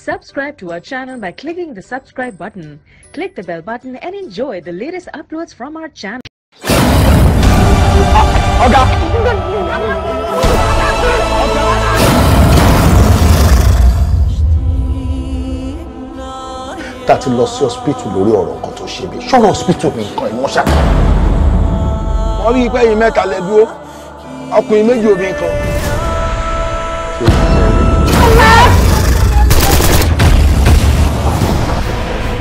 Subscribe to our channel by clicking the subscribe button. Click the bell button and enjoy the latest uploads from our channel. Ọ̀gá. Tá a ti lọ sí hospital lórí ọ̀rọ̀ nǹkan tó ṣe bí ṣọ́rọ̀ hospital mi nǹkan ìwọ̀n ṣá. Wọ́n rí i pé ẹ̀yin mẹ́ta lẹ dúró, ọkùnrin méjì obìnrin kan.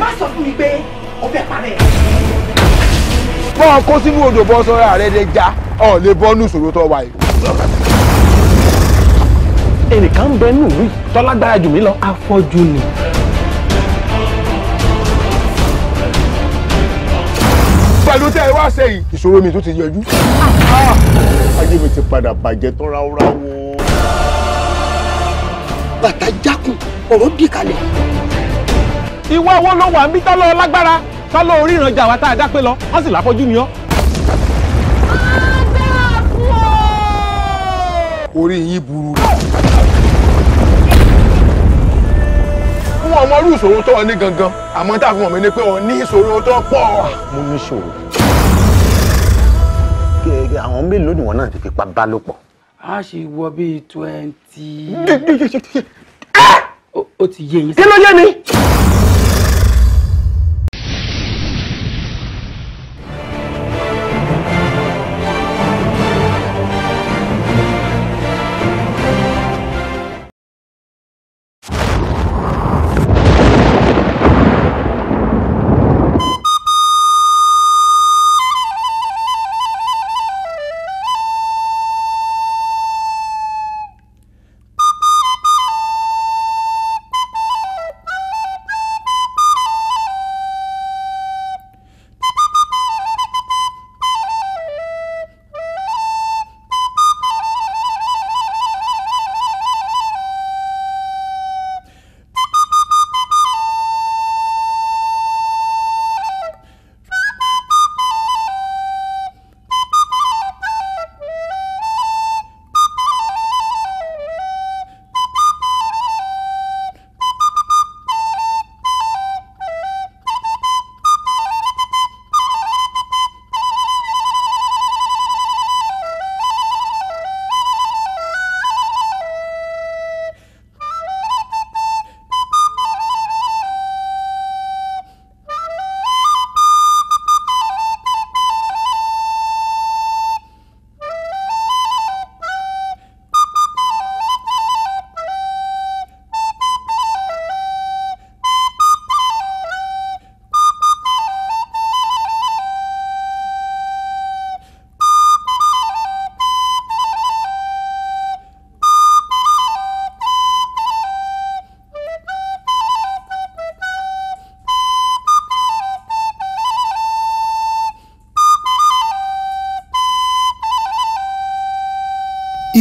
Má sọ fún mi pé o fẹ́ parẹ́. Bọ́ọ̀ kó sínú odò bọ́ sọ́ra rẹ̀ lè já ọ̀ lè bọ́ ní ìṣòro tó wà yìí. Ẹnìkan ń bẹ nù mí tọ́lágbára jù mí lọ. Afọ́jú ni. Pẹ̀lú tẹ́ ẹ wá ṣe yìí, ìṣòro mi tó ti yọjú. Ayé mi ti padà bàjẹ́ tán ráúráú. Bàtà jákùn, ọ̀rọ̀ dì kalẹ̀. Ìwọ wo ló wà ń bí tọ́lọ́ lágbára tọ́lọ́ oríran jà wá tá a dá pé lọ, wọ́n sì láfọ́jú ni ọ́. Orí yín burú. Fún ọmọ irú ìṣòro tó ọ ní gangan, àmọ́ tá a fi mọ̀ mí ni pé ọ ní ìṣòro tó pọ̀. Mo ní ìṣòro. Àwọn mélòó ni wọn náà ti fipá bá lò pọ̀? A ṣe wọ bíi 20. Ó ti yé yín. Kí ló yé mi?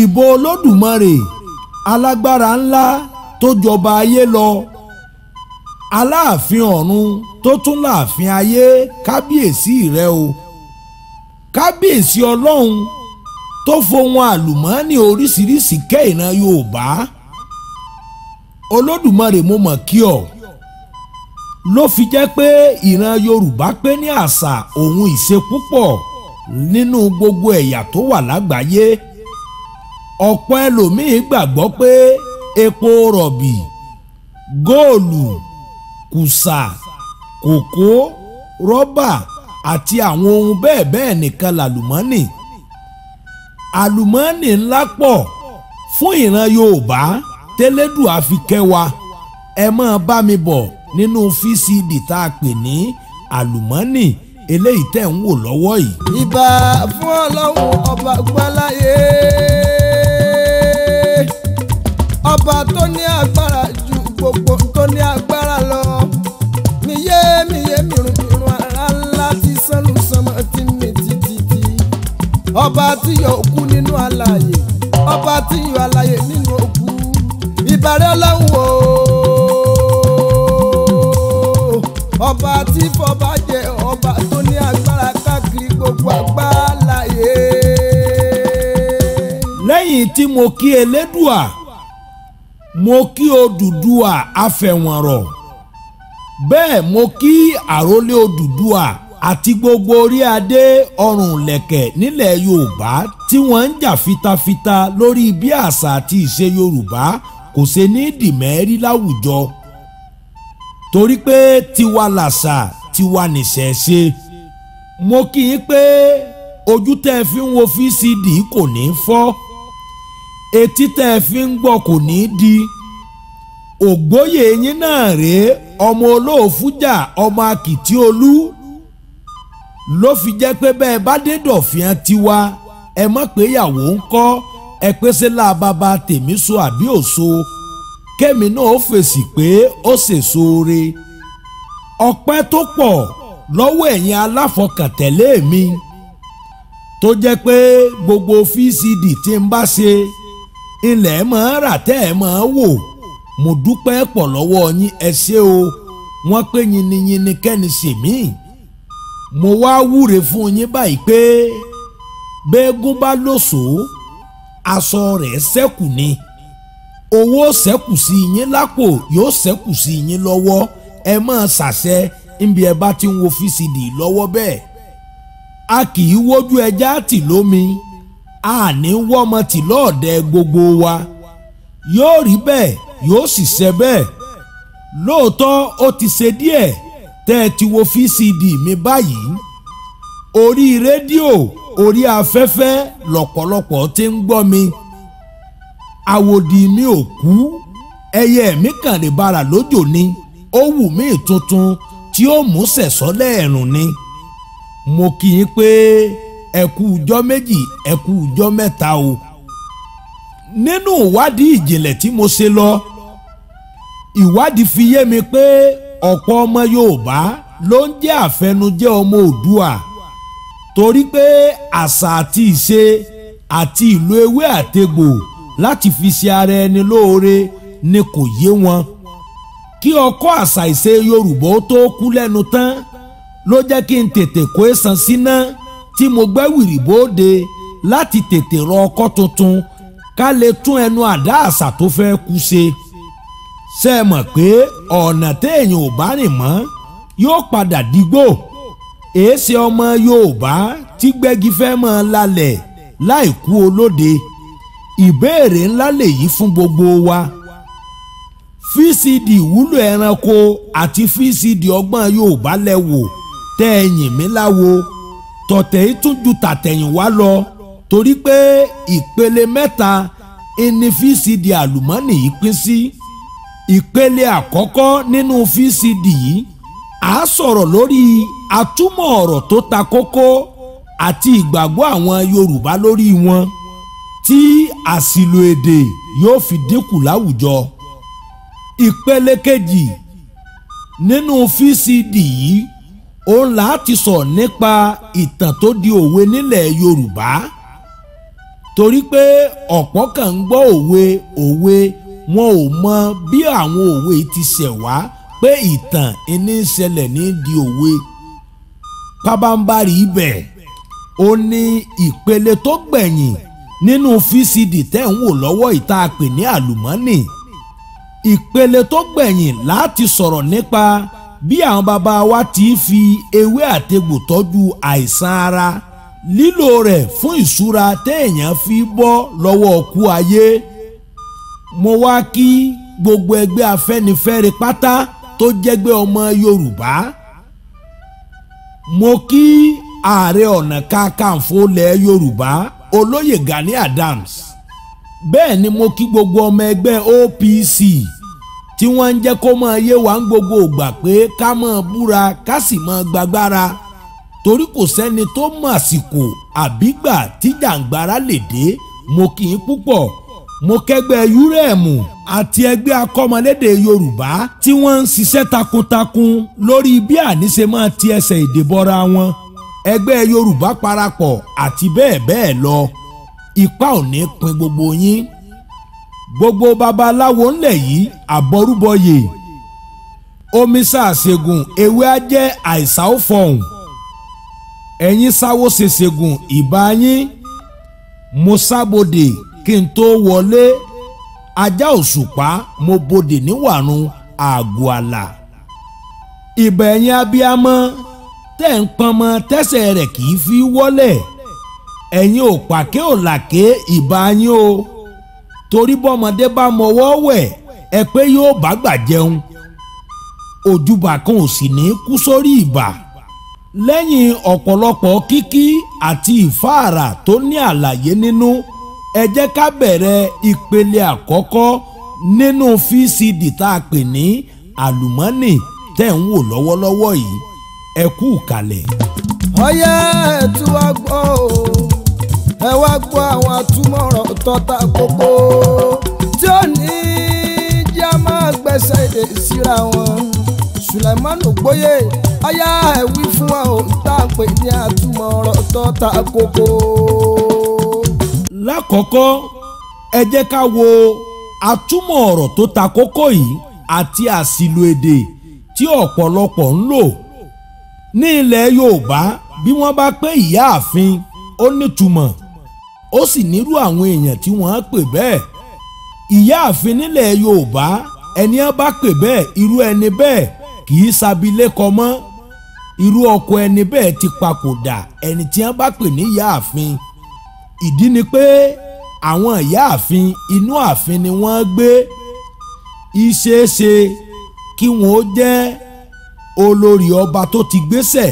Ìbò Olódùmarè alágbára ńlá tó jọba ayé lọ, aláàfin ọ̀run tó tún láàfin ayé, kábíyèsí rẹ o. Kábíyèsí ọlọ́run tó fohùn àlùmọ́ọ́nì oríṣiríṣi kẹ́ ìran Yorùbá. Olódùmarè mo mọ̀ kí ọ. Ló fi jẹ́ pé ìran Yorùbá pé ní àṣà òun ìṣe púpọ̀ nínú gbogbo ẹ̀yà tó wà lágbàáyé. Ọ̀pọ̀ ẹlòmíín gbàgbọ́ pé epo rọ̀bì, góòlù, kùsà, kòkó, rọ́bà àti àwọn ohun bẹ́ẹ̀ bẹ́ẹ̀ nìkan làlùmọ́nì. Àlùmọ́nì ńlá pọ̀ fún ìran Yorùbá tẹ́lẹ́dùá fi kẹ́ wa. Ẹ máa bá mi bọ̀ nínú VCD tá a pè ní àlùmọ́nì eléyìí tẹ̀ ń wò lọ́wọ́ yìí. Ìbà fún Ọlọ́run ọba gbáláyé, ọba tó ní agbára ju gbogbo tó ní agbára lọ. Miye miye mìrùn mìrùn ara ńlá ti sánú sánmọ tí mi títí. Ọba tí yọ òkú nínú alààyè, ọba tí yọ alààyè nínú òkú. Ìbàrẹ̀ Ọlọ́run o, ọba tí fọba jẹ, ọba tó ní agbára káàkiri gbogbo àgbáláyé. Lẹ́yìn tí mo kí Elédùà Mo kí Odùduwà afẹ̀wọ̀nrọ̀, bẹ́ẹ̀ mo kí àrólé Odùduwà àti gbogbo orí adé ọrùn lẹ̀kẹ̀ nílẹ̀ Yorùbá tí wọ́n ń jà fitafita lórí bí àṣà àti ìṣe Yorùbá kò ṣe ní dìmẹ́rí láwùjọ. Torí pé tiwa làṣà tiwa nìṣẹ̀ṣe. Mo kí i pé ojú tẹ́ ẹ fi ń wo VCD kò ní fọ́, etí tẹ́ ẹ fi ń gbọ́ kò ní di. Ògbóyè yín náà rèé, ọmọ olóòfújà, ọmọ akìtì olú, ló fi jẹ́ pé bẹ́ẹ̀ bá dé dọ̀fíàn tiwa ẹ mọ̀ pé ìyàwó ń kọ́ ẹ pé ṣé láà bàbá tèmi so àbí òso, kẹ́mi náà ó fèsì pé ó sèso re. Ọpẹ́ tó pọ̀ lọ́wọ́ ẹ̀yin aláfọkàntẹ̀lé mi tó jẹ́ pé gbogbo VCD tí ń bá ṣe ilẹ̀ máa rà tẹ́ ẹ̀ máa wò. Mo dúpẹ́ pọ̀ lọ́wọ́ yín, ẹ ṣé o. Wọ́n pé yinniyinni kẹ́ni ṣèmí. Mo wá wúre fún yín báyìí pé bẹ́ẹ̀gún bá lòsò aṣọ rẹ̀ ṣẹ́kù ni, owó ṣẹ́kù sí yín lápò, yóò ṣẹ́kù sí yín lọ́wọ́. Ẹ máa ṣàṣẹ níbi ẹ bá ti ń wo VCD lọ́wọ́ bẹ́ẹ̀. A kì í wojú ẹja tì lómi, a ní wọ́mọ tì lọ́ọ̀dẹ gbogbo wa. Yóò rí bẹ́ẹ̀, yóò sì ṣe bẹ́ẹ̀. Lóòótọ́ ó ti ṣe díẹ̀ tẹ́ ẹ ti wo VCD mi báyìí. Orí rédíò, orí afẹ́fẹ́ lọ́pọ̀lọpọ̀ ti ń gbọ́ mi. Àwòdì mi ò kú, ẹyẹ mi kàn lè bára lójò ni, ó wù mí tuntun tí ó mú sẹ̀sọ́ lẹ́ẹ̀rùn ni. Mo kì í pé ẹ kú ọjọ́ méjì, ẹ kú ọjọ́ mẹ́ta o. Nínú ìwádìí ìjìnlẹ̀ tí mo ṣe lọ, ìwádìí fi yé mi pé ọ̀pọ̀ ọmọ Yorùbá ló ń jẹ́ àfẹnujẹ́ ọmọ Oòduà, torí pé àṣà àti ìṣe àti ìlò ewé àtegbò láti fi ṣe ara ẹni lóore ni kò yé wọn. Kí ọkọ́ àṣà ìṣe Yorùbá ó tó kú lẹ́nu tán ló jẹ́ kí n tètè kó èsàn síná tí mo gbẹ́ wìrì bóde láti tètè rọ ọkọ́ tuntun ká lè tún ẹnu àdá àṣà tó fẹ́ kú ṣe. Ṣé ẹ mọ̀ pé ọ̀nà téèyàn ò bá rìn mọ́ yóò padà dígbò? Èéṣe ọmọ Yorùbá tí gbẹ́gi fẹ́ mọ́ lálẹ̀ láì kú olóde. Ìbéèrè ńlá lèyí fún gbogbo wa. VCD ìwúlò ẹranko àti VCD ọgbọ́n Yorùbá lẹ wò tẹ́ ẹ yìn mí láwo. Tọ̀tẹ̀ yìí tún ju tàtẹ̀yìnwá lọ, torí pé ìpele mẹ́ta ẹni VCD àlùmọ́nì yìí pín sí. Ìpele àkọ́kọ́ nínú VCD yìí, à sọ̀rọ̀ lórí àtúmọ̀ ọ̀rọ̀ tó ta kókó àti ìgbàgbọ́ àwọn Yorùbá lórí wọn tí àṣìlò èdè yóò fi dínkù láwùjọ. Ìpele kejì nínú VCD yìí, òun là á ti sọ nípa ìtàn tó di òwe nílẹ̀ Yorùbá, torí pé ọ̀pọ̀ kan ń gbọ́ òwe òwe, wọn ò mọ bí àwọn òwe ti ṣẹ̀ wá pé ìtàn ìní ń ṣẹlẹ̀ ní di òwe. Pabambarì ibẹ̀ ó ní ìpele tó gbẹ̀yìn nínú VCD tẹ́ ń wò lọ́wọ́ ìta pè ní àlùmọ́nì. Ìpele tó gbẹ̀yìn láti sọ̀rọ̀ nípa bí àwọn bàbá wa ti fi ewé àtegbò tọ́jú àìsàn ara, lílò rẹ̀ fún ìṣúra téèyàn fi bọ́ lọ́wọ́ ọkú ayé. Mo wá kí gbogbo ẹgbẹ́ Afẹ́nifẹ́re pátá tó jẹ́gbẹ́ ọmọ Yorùbá. Mo kí Ààrẹ Ọ̀nà Kakanfò ilẹ̀ Yorùbá Olóyè Gani Adams. Bẹ́ẹ̀ ni mo kí gbogbo ọmọ ẹgbẹ́ OPC tí wọ́n ń jẹ́ kó máa yé wa ń gbogbo ìgbà pé ká máa búra ká sì máa gbàgbára, torí kò sẹ́ni tó mọ̀ àsìkò àbígbà tí jàǹgbára lè dé. Mo kì í púpọ̀. Mo kẹ́gbẹ́ UREM àti ẹgbẹ́ akọ́mọlédè Yorùbá tí wọ́n ń ṣiṣẹ́ takuntakun lórí bí àníṣe máa ti ẹsẹ̀ èdè bọ́ra wọn, ẹgbẹ́ Yorùbá parapọ̀ àti bẹ́ẹ̀ bẹ́ẹ̀ lọ. Ipa ò ní pin gbogbo yín. Gbogbo babaláwo ńlẹ̀ yìí àbọrúbọyè, omi sàṣègùn ewé ajẹ́ àìsà ó fọhùn, ẹ̀yin sáwó ṣèṣègùn ìbá yín. Mo sábòdè kí n tó wọlé, Ajá òṣùpá mo bodè níwàrun àgọ́ àlà. Ìbà ẹ̀yin abiyamọ tẹ́ ń pọnmọ tẹ́sẹ̀ rẹ̀ kì í fi wọ́lẹ̀. Ẹ̀yin ò pàké ò làké ìbà yín o. Torí bọ́mọdé bá mọwọ́ wẹ̀ ẹ pé yóò bá gbà jẹun. Òjúbà kan ò sì ní kú sórí ìbà. Lẹ́yìn ọ̀pọ̀lọpọ̀ kíkí àti ìfáàrà tó ní àlàyé nínú, ẹ jẹ́ ká bẹ̀rẹ̀ ìpele àkọ́kọ́ nínú VCD tá a pè ní àlùmọ́nì tẹ̀ ń wò lọ́wọ́lọ́wọ́ yìí. Ẹ kú kalẹ̀. Ọyẹ́ ẹ̀ tí wàá gbọ́ o, ẹ wá gbọ́ àwọn àtúmọ̀ràn tọ́ta kókó tí ó ní jẹ́ a máa gbẹ́sẹ̀ èdè síra wọn. Sùlẹ̀mánù Gbóyè ọyá ẹ̀ wí fún wa ò tá a pè ní àtúmọ̀ràn tọ́ta kókó. Lákọ̀ọ́kọ́ ẹ jẹ́ ká wo àtúmọ̀ ọ̀rọ̀ tó ta kókó yìí àti àṣìlò èdè tí ọ̀pọ̀lọpọ̀ ń lò. Ní ilẹ̀ Yorùbá bí wọ́n bá pé ìyáàfin ó nítumọ̀, ó sì nírú àwọn èèyàn tí wọ́n á pè bẹ́ẹ̀. Ìyáàfin nílẹ̀ Yorùbá ẹni á bá pè bẹ́ẹ̀ irú ẹni bẹ́ẹ̀ kì í ṣabilékọ mọ́. Irú ọkọ ẹni bẹ́ẹ̀ ti papòdà ẹni tí wọ́n bá pè ní ìyáàfin. Ìdí ni pé àwọn ìyáàfin inú ààfin ni wọ́n gbé. Ìṣeéṣe kí wọ́n ó jẹ́ olórí ọba tó ti gbéṣẹ̀.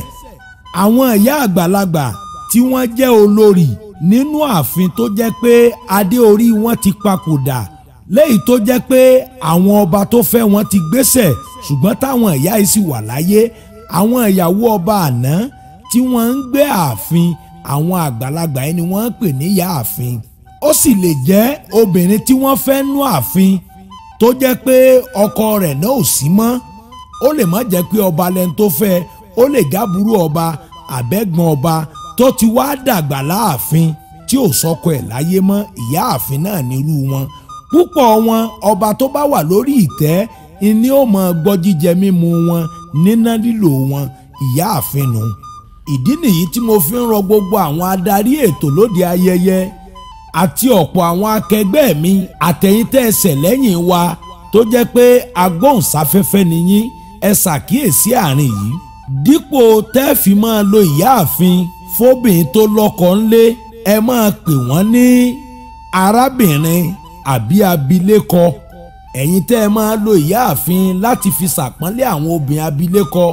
Àwọn ìyá àgbàlagbà tí wọ́n jẹ́ olórí nínú ààfin tó jẹ́ pé adé orí wọn ti papòdà, léyìí tó jẹ́ pé àwọn ọba tó fẹ́ wọn ti gbéṣẹ̀ ṣùgbọ́n táwọn ìyá yìí sì wà láyé. Àwọn ìyàwó ọba àná tí wọ́n ń gbé ààfin, àwọn àgbàlagbà yìí ni wọ́n ń pè ní ìyá ààfin. Ó sì lè jẹ́ obìnrin tí wọ́n fẹ́ nú ààfin tó jẹ́ pé ọkọ rẹ̀ náà ò sí mọ́. Ó lè má jẹ́ pé ọba lẹni tó fẹ́, ó lè jábúrú ọba àbẹ́gbọ̀n ọba tó ti wá dàgbà láàfin tí ò sọkọ ẹ̀ láyé mọ́. Ìyá ààfin náà nírú wọn. Púpọ̀ wọn ọba tó bá wà lórí ìtẹ́ ni ó mọ gbọ́ jíjẹ mímu wọn, níná lílò wọn, ìyá ààfin nù. Ìdí nìyí tí mo fi ń rọ gbogbo àwọn adarí ètò lóde ayẹyẹ àti ọ̀pọ̀ àwọn akẹgbẹ́ mi àtẹ̀yìn tẹ́ ẹsẹ̀ lẹ́yìn wa tó jẹ́ pé agbóhùnsáfẹ́fẹ́ ni yín, ẹ ṣàkíyèsí àárín yìí. Dípò tẹ́ fi máa lo ìyáàfin fóbìnrin tó lọ́kọ ńlé, ẹ máa pè wọ́n ní arábìnrin àbí abilékọ. Ẹ̀yin tẹ́ ẹ máa lo ìyáàfin láti fi ṣàpọ́nlé àwọn obìnrin abilékọ,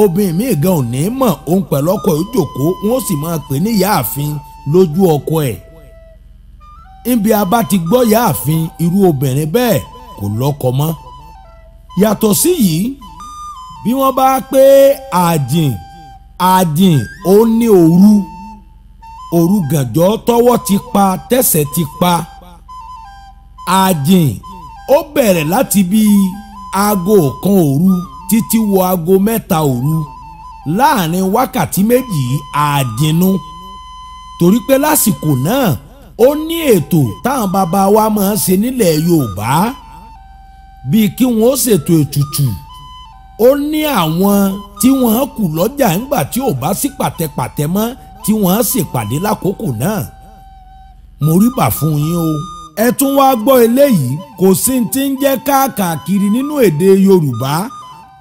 obìnrin míì gan ò ní mọ̀ òun pẹ̀lú ọkọ ẹ̀ jókòó, wọ́n sì máa pè ní ìyáàfin lójú ọkọ ẹ̀. Níbi a bá ti gbọ́ ìyáàfin, irú obìnrin bẹ́ẹ̀ kò lọ́kọ mọ́. Yàtọ̀ sí yìí, bí wọ́n bá pé àjìn, àjìn ó ní òru, òru gànjọ́ tọwọ́ ti pa tẹsẹ̀ ti pa. Àjìn ó bẹ̀rẹ̀ láti bí aago 1 òru títí wọ aago 3 òru. Láàrin wákàtí 2 àjìnnú. Torí pé lásìkò náà ó ní ètò táwọn bàbá wa máa ń ṣe nílẹ̀ Yorùbá bíi kí wọ́n ó ṣètò ètùtù. Ó ní àwọn tí wọ́n kù lọ́jà ńgbà tí ò bá sí pàtẹ́pàtẹ́ mọ́ tí wọ́n ṣèpàdé lákòókò náà. Mo rí bà fún yín o. Ẹ tún wá gbọ́ eléyìí, kò sí ti ń jẹ́ káàkiri nínú èdè Yorùbá.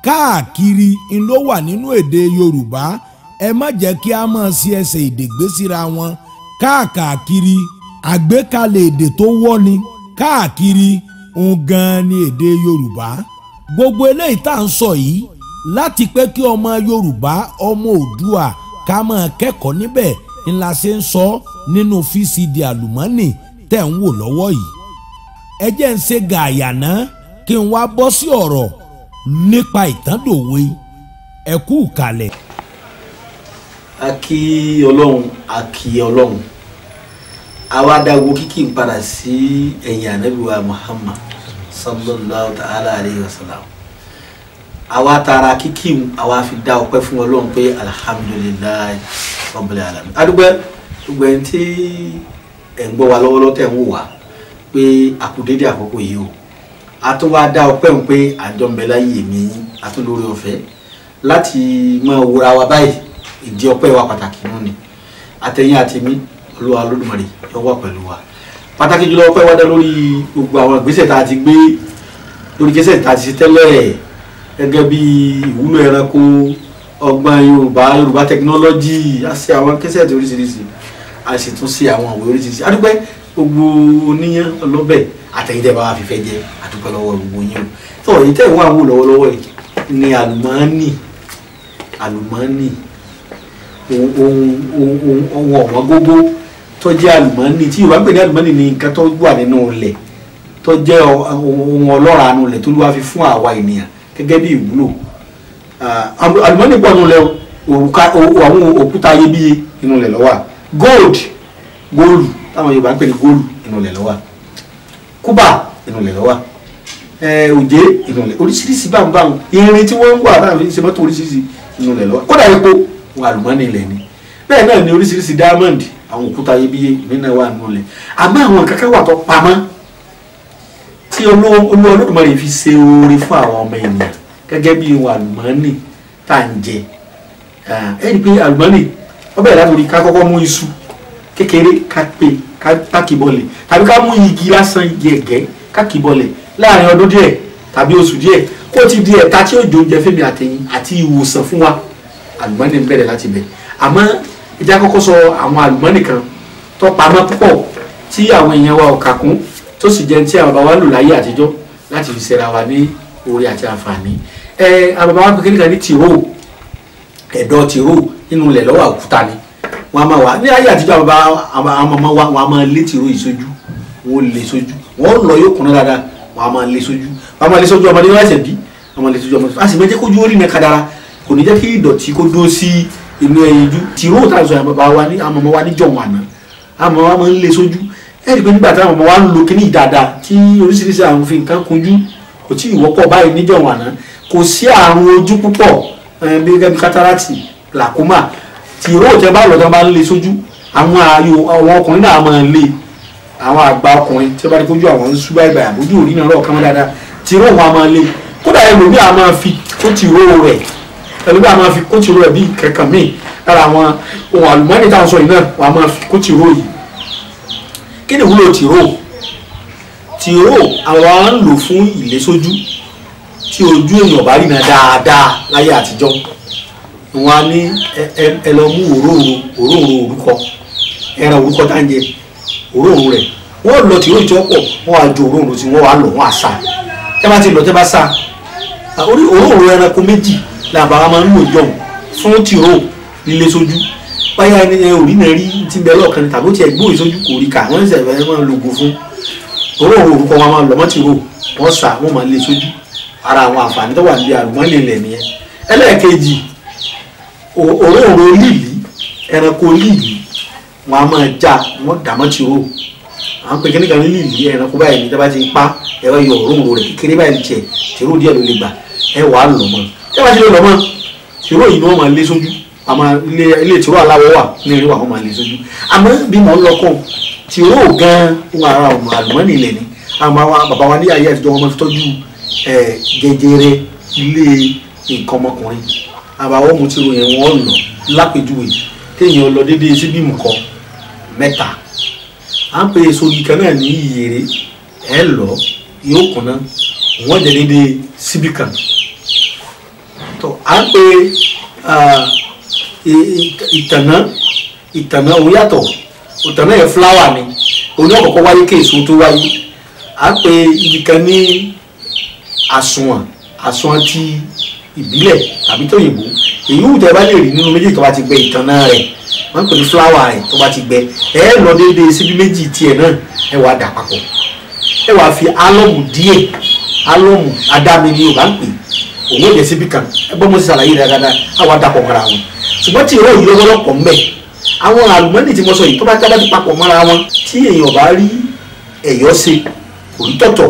Káàkiri ń ló wà nínú èdè Yorùbá. Ẹ má jẹ́ kí a máa ṣe ẹsẹ̀ èdè gbé síra wọn. Káàkiri àgbékalẹ̀ èdè tó wọ́ ni. Káàkiri òun gan-an ni èdè Yorùbá. Gbogbo eléyìí tá à ń sọ yìí láti pé kí ọmọ Yorùbá, ọmọ Oòduà ká máa kẹ́kọ̀ọ́ níbẹ̀ ńlá ṣe ń sọ nínú VCD àlùmọ́nì tẹ̀ ń wò lọ́wọ́ yìí. Ẹ jẹ́ ń ṣe gààyà ná kí n wá bọ́ sí ọ̀rọ̀ nípa ìtàndòwe. Ẹ kú ìkàlẹ̀. A kí Ọlọ́run, a kí Ọlọ́run, àwa dáwọ́ kíkì ń padà sí ẹ̀yìn Ànábì wa Muhammad sallallahu ta'ala alayhi wa sallam. Àwa tara kíkì àwa fi dá ọpẹ́ fún Ọlọ́run pé alhamdulillahi rabbil alamin. Adúgbẹ́ gbogbo ẹni tí ẹ̀ ń gbọ́ wa lọ́wọ́lọ́wọ́ tẹ̀ ń wò wá pé àkùdédé àkókò yìí o, a tún wá dá ọpẹ́ ń pé àjọ ń bẹ láyé mi, a tún lórí ọ̀fẹ́ láti máa wúra wa báyìí. Ìdí ọpẹ́ wa pàtàkì nù ni àtẹ̀yìn àti mi, Olúwa Olódùmarè yóò wà pẹ̀lú wa. Pàtàkì jùlọ ọpẹ́ wa dá lórí gbogbo àwọn ìgbésẹ̀ tá a ti gbé lórí kẹsẹ̀ tá a ti ṣe tẹ́lẹ̀ gẹ́gẹ́ bí ìwúlò ẹranko, ọgbọ́n Yorùbá, Yorùbá tẹkinọ́lọ́jì, a ṣe àwọn kẹsẹ̀ tí oríṣiríṣi, a sì tún ṣe àwọn òwe oríṣiríṣi. A dúpẹ́ gbogbo oníyán ọlọ́bẹ̀ àtẹ̀yìntẹ̀ bá wa fìfẹ́ jẹ, a dúpẹ́ lọ́wọ́ gbogbo yín o. Tó èyí tẹ̀ wọ́n àwọn lọ́wọ́lọ́wọ́ yìí ni àlùmọ́ọ́nì, àlùmọ́ọ́nì ohun ọ̀wọ́n gógó tó jẹ́ àlùmọ́ọ́nì tí Yorùbá ń pè ní àlùmọ́ọ́nì ní nǹkan tó wà nínú ilẹ̀ tó jẹ́ ohun ọlọ́ràá nínú ilẹ̀ tó ló wá fi fún àwa ènìyàn gẹ́gẹ́ bí ìwúlò. Àlùmọ́ọ́nì pọ̀ nínú ilẹ̀, àwọn òkúta iyebíye nínú ilẹ̀ ló wà. Gold, góòlù táwọn Yorùbá ń pè ní góòlù inú ilẹ̀ ló wà. Kúbà inú ilẹ̀ ló wà. Òjé inú ilẹ̀, oríṣiríṣi báńbáń, irin tí wọ́n ń wà táwọn fi ń ṣe mọ́tò oríṣiríṣi inú ilẹ̀ ló wà. Kódà epo wọn àlùmọ́ọ́nì ilẹ̀ ni. Bẹ́ẹ̀ náà ni oríṣiríṣi diamond, àwọn òkúta iyebíye nínú wà nínú ilẹ̀. Àmọ́ àwọn kankan wà tó pamọ́ tí Olúwa Olódùmarè fi ṣe oore fún àwọn ọmọ ènìyàn gẹ́gẹ́ bí ohun àlùmọ́ọ́nì tá à ń jẹ. Ẹ rí i pé àlùmọ́ọ́nì ó bẹ̀rẹ̀ láti orí ká kọ́kọ́ mú iṣu kékeré ká pè ká kì bọlẹ̀, tàbí ká mú igi lásán, igi ẹ̀gẹ́ ká kì bọlẹ̀ láàrin ọdún díẹ̀ tàbí oṣù díẹ̀ kó ti di ẹ̀ka tí ó jẹ oúnjẹ fẹ́mi àtẹ̀yìn àti ìwòsàn fún wa. Àlùmọ́ọ́nì ń bẹ̀rẹ̀ láti bẹ̀. Àmọ́ ìjà kọ́kọ́ sọ àwọn àlùmọ́ọ́nì kan tó pamọ́ púpọ̀ tí àwọn èèyàn wa ò kà kún, tó sì jẹ́ tí àwọn bàbá wa lò láyé àtijọ́ láti fi ṣera wa ní oore àti àǹfààní. Àwọn bàbá wa kékeré kan ní tìró, ẹ̀dọ̀ tìró nínú ilẹ̀ lọ́wọ́ òkúta ni wọ́n á máa wà ní ayé àtijọ́. Àwọn ọmọ wa wọ́n á máa lé tìró yìí sójú, wọ́n lé sójú, wọ́n lọ yóò kúnná dáadáa, wọ́n á máa lé sójú, wọ́n á máa lé sójú ọmọdé wọ́n ẹsẹ̀ bí wọ́n máa lé sójú ọmọdé. A sì máa jẹ́ kójú orí mi kadara, kò ní jẹ́ kí ìdọ̀tí kó dúró sí inú ẹyin jú. Tìró tá a sọ àwọn bàbá wa ní àwọn ọmọ wa ní jọ̀wọ́n àná, àwọn ọmọ wa máa ń lé sójú. Ẹ rí i pé nígbà táwọn ọmọ wa ń lo kíní dáadáa tí oríṣiríṣi àwọn fi nǹkan kunjú kò tí ì wọ́pọ̀ báyìí níjọ̀wọ́n àná, kò sí àrùn ojú púpọ̀ bí gẹ́gẹ́ bí kátàràtì, làkómà. Tìró tẹ bá lọ́dọ̀ máa ń lé sójú, àwọn ààyò àwọn ọkùnrin náà máa ń lé, àwọn àgbà ọkùnrin tí wọ́n bá ní kójú àwọn ń sú báyìí àbójú òrí náà lọ́ọ̀kan dáadáa, tìró wọn a máa lé. Kódà ẹlòmíì a máa fi kó tìró rẹ̀, ẹlòmíì a máa fi kó tìró rẹ̀ bí kankan míì lára àwọn ohun àlùmọ́ọ́nì táwọn sọ yìí náà, wọn a máa fi kó tìró yìí. Kí ni ìwúlò tìró? Tìró àwọn máa ń lò fún ìlésójú tí ojú èèyàn bá rí náà dáadáa láyé àtijọ́. Wọn á ní ẹ lọ mú òróǹro, òróǹro òrúkọ, ẹran òrúkọ tá ń jẹ, òróǹro rẹ̀ wọ́n lọ tìró ìjọ pọ̀, wọ́n á jo òróǹro tí wọ́n wá lọ, wọ́n á sá. Tẹ́ bá ti lọ, tẹ́ bá sá, òróǹro ẹranko méjì làbá wa máa ń lò jọ̀hún fún tìró líle sójú. Báyà ẹni òrí náà rí ti bẹ lọ́ọ̀kan ni tàbí ó ti ẹ̀ gbóyè sójú kò rí kà, wọ́n ń sẹ̀fẹ̀ máa ń lògùn fún òróǹro òrúkọ, wọn máa lọ mọ́ tìró, wọ́n sá, wọ́n máa lé sójú. Ara àwọn àǹfààní tó wà níbi àlùmọ́ọ́nì ilẹ̀ nìyẹn. Ẹlẹ́ẹ̀kejì, òróǹro líìlì, ẹranko líìlì wọn a máa já, wọn dà mọ́ tìró. À ń pè kíní kan ní líìlì ẹranko báyìí ní tábà ti pa ẹ̀rọ yọ òróǹro rẹ̀ kékeré báyìí tiẹ̀ tìró díẹ̀ ló lè gbà, ẹ wà á lọ̀ mọ́. Ẹ bá ti lè lọ̀ mọ́ tìró yìí ni wọ́n máa lé sójú. Àmọ́ ilé tìró aláwọ̀ wà ní eré wà, wọ́n máa lé sójú. Àmọ́ bí mò ń lọ kọ́ tìró gan-an wọn ara ọmọ àlùmọ́ọ́nì ilẹ̀ ni. Àwọn bàbá wa ní ayé àtijọ́ wọn máa fi tọ́jú jẹjẹrẹ ilé nǹkan ọmọkùnrin. Àbáwọ́ mu tìró yẹn wọ́n lọ lápèjúwe téèyàn lọ déédéé síbí mùkọ mẹ́ta. À ń pè èso igi kan náà ní ìyèrè, ẹ lọ yóò kùnà, wọ́n jẹ déédéé síbí kan. Tó à ń pè ìtànà, ìtànà òun yàtọ̀, ìtànà yẹn fúláwà ni, òun náà kọ́kọ́ wáyé kí èso tó wáyé. À ń pè igi kan ní àsùnwọ̀n, àsùnwọ̀n ti ìbílẹ̀ tàbí tóyìnbó, èyí wù tẹ́ bá lè rí nínú méjì tó bá ti gbẹ ìtànà rẹ̀, wọ́n ń pè ní fúláwà rẹ̀ tó bá ti gbẹ, ẹ lọ déédéé síbí méjì tiẹ̀ náà, ẹ wàá dà papọ̀, ẹ wàá fi álọ́mù díẹ̀, álọ́mù adámi ni Yorùbá ń pè, òun ò jẹ́ síbí kan. Ẹ gbọ́ mo ti ṣàlàyé rẹ̀ dáadáa, á wàá dàpọ̀ mọ́ra wọn. Ṣùgbọ́n tí ìró yìí lọ́wọ́lọ́pọ̀ ń bẹ, àwọn àlùmọ́nì tí mo sọ yìí tó bá tábà ti papọ̀ mọ́ra wọn, tí èèyàn bá rí ẹ̀yọ́ ṣe kò rí tọ̀tọ̀,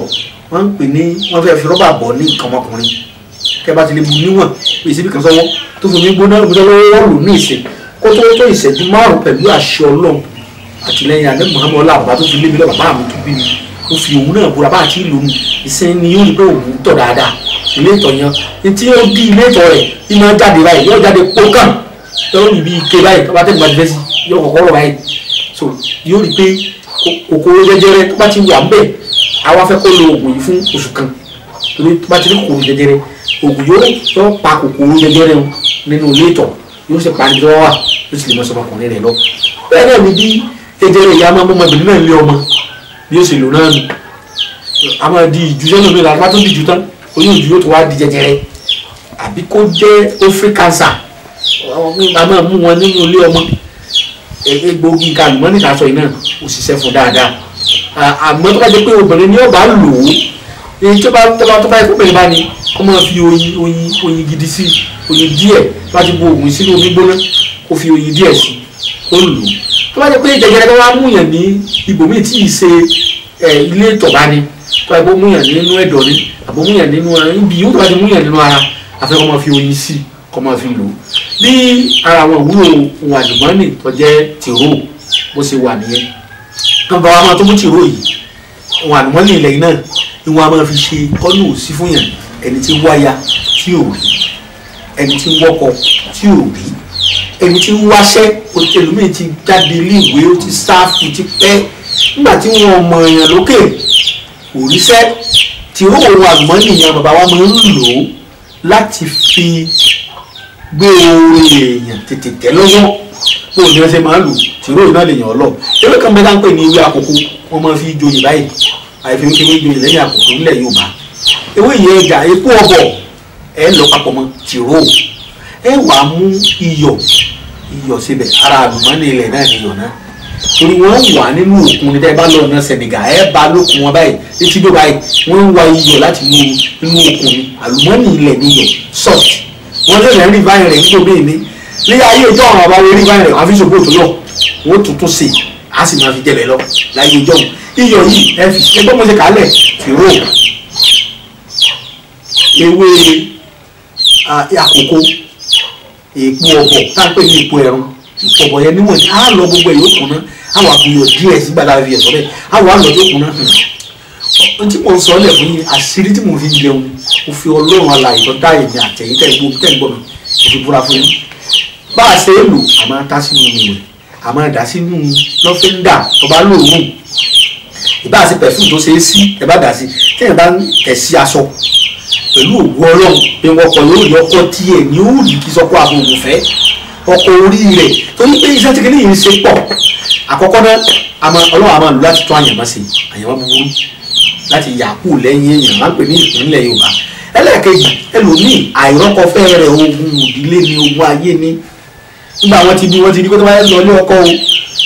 wọ́n ń pè ní wọ́n fẹ́ fi rọ́bà bọ̀ ní nǹkan ọmọkùnrin. Tẹ́ bá ti lè bu níwọ̀n pé síbi kan sọ́wọ́ tó fi mí gbóná lọ́wọ́ lò ní ìsìn kó tó tó ìṣẹ́jú márùn pẹ̀lú àṣẹ Ọlọ́run àtìlẹ́yìn àdé Muhammed ọlá àbá tó fi lé mi lọ, bàbá mi tó bí mi ó fi òun náà búra bá àti ìlú mi ìsìn ni yóò rí pé òun tọ̀ dáadáa. Ilé ìtọ̀ yẹn ní tí ó bí ilé ìtọ̀ rẹ̀ ní máa jáde báyìí, yóò jáde pókàn yóò rí bí ike báyìí tó bá tẹ̀lé bá ti fẹ́ sí yóò kọ́kọ́ rọ̀ báyìí. So yóò rí pé Kòkòrò jẹjẹrẹ tó bá ti wà ń bẹ̀, àwa fẹ́ kó lo oògùn yìí fún oṣù kan, torí tó bá ti ní kòkòrò jẹjẹrẹ, oògùn yóò pa kòkòrò jẹjẹrẹ nínú ilé ìtọ̀, yóò sì pa níbi tó wà, yóò sì lè mọ sọmọkùnrin rẹ̀ lọ. Bẹ́ẹ̀ náà ni bí jẹjẹrẹ ìyá máa mú ọmọbìnrin náà lé ọmọ, bí ó sì lò náà nù, a máa di ìjú sẹ́nu mi lára, tó di ìjú tán, oyún ìjú yóò tó wá di jẹjẹrẹ, àbí kó jẹ́ ovary cancer, a máa mú wọn nínú ilé ọmọ. Egbòogi nǹkan àlùmọ́nì tá a sọ yìí náà ó ṣiṣẹ́ fún dáadáa. Àmọ́ tó bá jẹ́ pé obìnrin ni ó bá lò ó, èyí tó bá yẹ kó obìnrin bá ní kó máa fi oyin gidi sí, oyin díẹ̀, tó bá ti bu oògùn sínú omi gbóná, kó fi oyin díẹ̀ sí, kó lò ó. Tó bá jẹ́ pé jẹjẹrẹ tó wá mú yàn ní ibòmíì tí ì ṣe ilé ìtọ̀ bá ní, tó bá yẹ kó mú yàn nínú ẹ̀dọ̀ ní, àbó mú yàn nínú ibi yóò tó bá ti mú yàn nínú ara, àfẹ́ kó máa fi oyin sí, kó máa fi lò ó. Bí ara àwọn ìwúlò ohun àlùmọ́nì tó jẹ́ tìró bó ṣe wà nìyẹn. Kan bá wa máa tó mú tìró yìí, ohun àlùmọ́nì ilẹ̀ yìí náà ni wọ́n á máa fi ṣe kọ́nù òsí fún yàn, ẹni tí ń wáya tí ò rí, ẹni tí ń wọ́kọ tí ò rí, ẹni tí ń wáṣẹ́. Ẹlòmíì ti jáde iléèwé, ó ti sáfù ti pẹ́, nígbà tí wọ́n mọ èèyàn lókè kò ríṣẹ́. Tìró ohun àlùmọ́nì yẹn bàbá wa máa ń lò ó láti fi gbé oore èèyàn tètè tẹ́ lọ́wọ́. Bó ní wọ́n ṣe máa ń lò tìró iná lè yàn ọ́ lọ. Ewé kan bẹ́ẹ̀ tá ń pè ní ewé àkókò, wọ́n máa fi joyè báyìí, àìfi ewé joyè lẹ́yìn àkókò nílẹ̀ Yorùbá. Ewé yẹn ẹja epo ọbọ̀ ẹ lọ papọ̀ mọ́ tìró, ẹ wàá mú iyọ̀ síbẹ̀. Ara àlùmọ́nì ilẹ̀ náà ni iyọ̀ náà, torí wọ́n wà nínú òkun ní tẹ́ bá lọ ọ̀nà Senegal, ẹ bá lókun wọn báyìí létí ló báyìí, wọ́n ń wa iyọ̀ láti mú inú òkun ni. Àlùmọ́nì ilẹ̀ ni iyọ̀ salt, wọ́n lè rìn báyìí rẹ̀ nígbò bíi ní ní ayé ìjọ àwọn àbáwọ̀ rí báyìí rẹ̀, wọ́n á fi ṣògbó tó lọ, wọ́n tuntun sè á sì máa fi jẹbẹ̀ lọ láyé ìjọ. Iyọ̀ yìí ẹ fi ẹgbẹ́ mo ṣe kálẹ̀ tìró, ewé àkókò, èèpo ọ̀bọ̀ tá à ń pè ní èèpo ẹ̀rùn, èèpo ọ̀bọ̀ yẹn níwọ̀n á lọ gbogbo ẹ̀ yóò kùnà, á wà buyọ̀ díẹ̀ sígbà tá a fi ẹ̀sọ́ bẹ́ẹ̀, á wà lọ tó kùnà. Ohun tí mò ń sọ lẹ̀ fún yín, àṣírí tí mò ń fi jẹun, mo fi Ọlọ́run alààyè tó dá èmi àtẹ̀yìn tẹ̀ gbọ́ tẹ̀ gbọ́ mi, mo fi búra fún yín. Bá a ṣe é lò, a máa ta sínú omi rẹ̀, a máa dà sínú lọ́fíńdà tó bá lòórùn, ìbá ṣe pẹ̀fúmù tó ṣe é sí, ẹ bá dà sí, tí ẹ bá ń tẹ̀ sí aṣọ pẹ̀lú ògùn Ọlọ́run pé wọ́n kọ yóò yọ ọkọ tiẹ̀ ní òòlù kí sọ́kọ́ àbò ògùn fẹ́ ọkọ orí rẹ̀, torí pé iṣẹ́ tí kìíní yìí ń ṣe pọ̀. Àkọ́kọ́ náà, Ọlọ́run a máa lò láti tún àyànmọ́ ṣe, àyànmọ́ búburú láti yà kú lẹ́yìn èèyàn máa ń pè ní ìpínlẹ̀ Yorùbá. Ẹlẹ́ẹ̀kejì, ẹlòmíì àìrọ́kọfẹ́ rẹ̀ ogun ìdílé ni, ogun ayé ni. Nígbà wọn ti bí wọn ti di pé tó bá lọ ilé ọkọ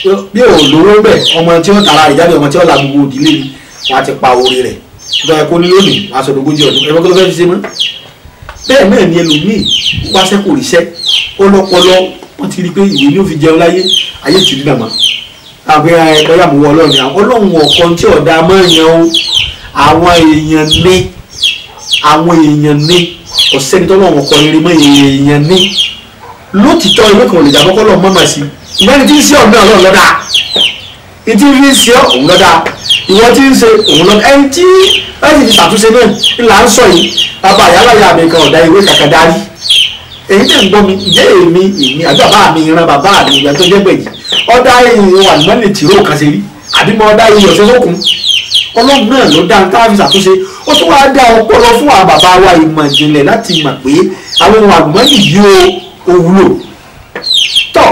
o, bí ò lówó bẹ̀, ọmọ tí ó tara rẹ̀ jáde, ọmọ tí ó la gbogbo ìdílé ni, wọn á ti pa orí rẹ̀. Nígbà yẹn kó ní lónìí, wọn á sọ dogójì ọdún, ẹ̀rọ kí ló fẹ́ fi ṣe mọ́. Bẹ́ẹ̀ náà ni ẹlòmíì wáṣẹ́ kò ríṣẹ́, ó lọ́pọlọ, wọ́n ti rí pé ìwé ni ó fi jẹun láyé, ayé ìtìrí nàmọ́. Àbí ẹ̀kọ́ yà mú wọ Ọlọ́run ni, Ọlọ́run ọ̀kan tí ọ̀dà máa ń yan o, àwọn èèyàn ní, àwọn èèyàn ní, ọ̀sẹ́ni tọ́lọ́run ọkọ rere mọ́ èèyàn ní. Lótìtọ́ ìwé kan ò lè jàbọ́ kọ́lọ́ mọ́mọ́ sí, ìgbẹ́ni tí ń ṣe ọ̀nà Ọlọ́run lọ́dà, ìtí fi ń ṣe òun lọ́dà, ìwọ tí ń ṣe òun lọ́dà, ẹni tí láti fi ṣàtúnṣe náà ńlá ń sọ yìí. Bàbá àyálàyà mi kan ọ̀dà ìwé kàkà darí. Èyí tẹ̀ ń gbọ́ mi, ǹjẹ́ èmi àbí bàbá mi ìran bàbá mi ìgbà tó jẹ́ gbẹ̀jì ọ̀dà ìwà àlùmọ́nì tìró kan ṣe rí, àbí mo ọ̀dà iyọ̀ ṣe sókun. Ọlọ́run náà ló dá tá a fi ṣàtúnṣe. Ó tún wáá dá ọpọlọ fún àwọn bàbá wa ìmọ̀ ìjìnlẹ̀ láti mọ̀ pé àwọn ohun àlùmọ́nì yìí ó wúlò. Tọ́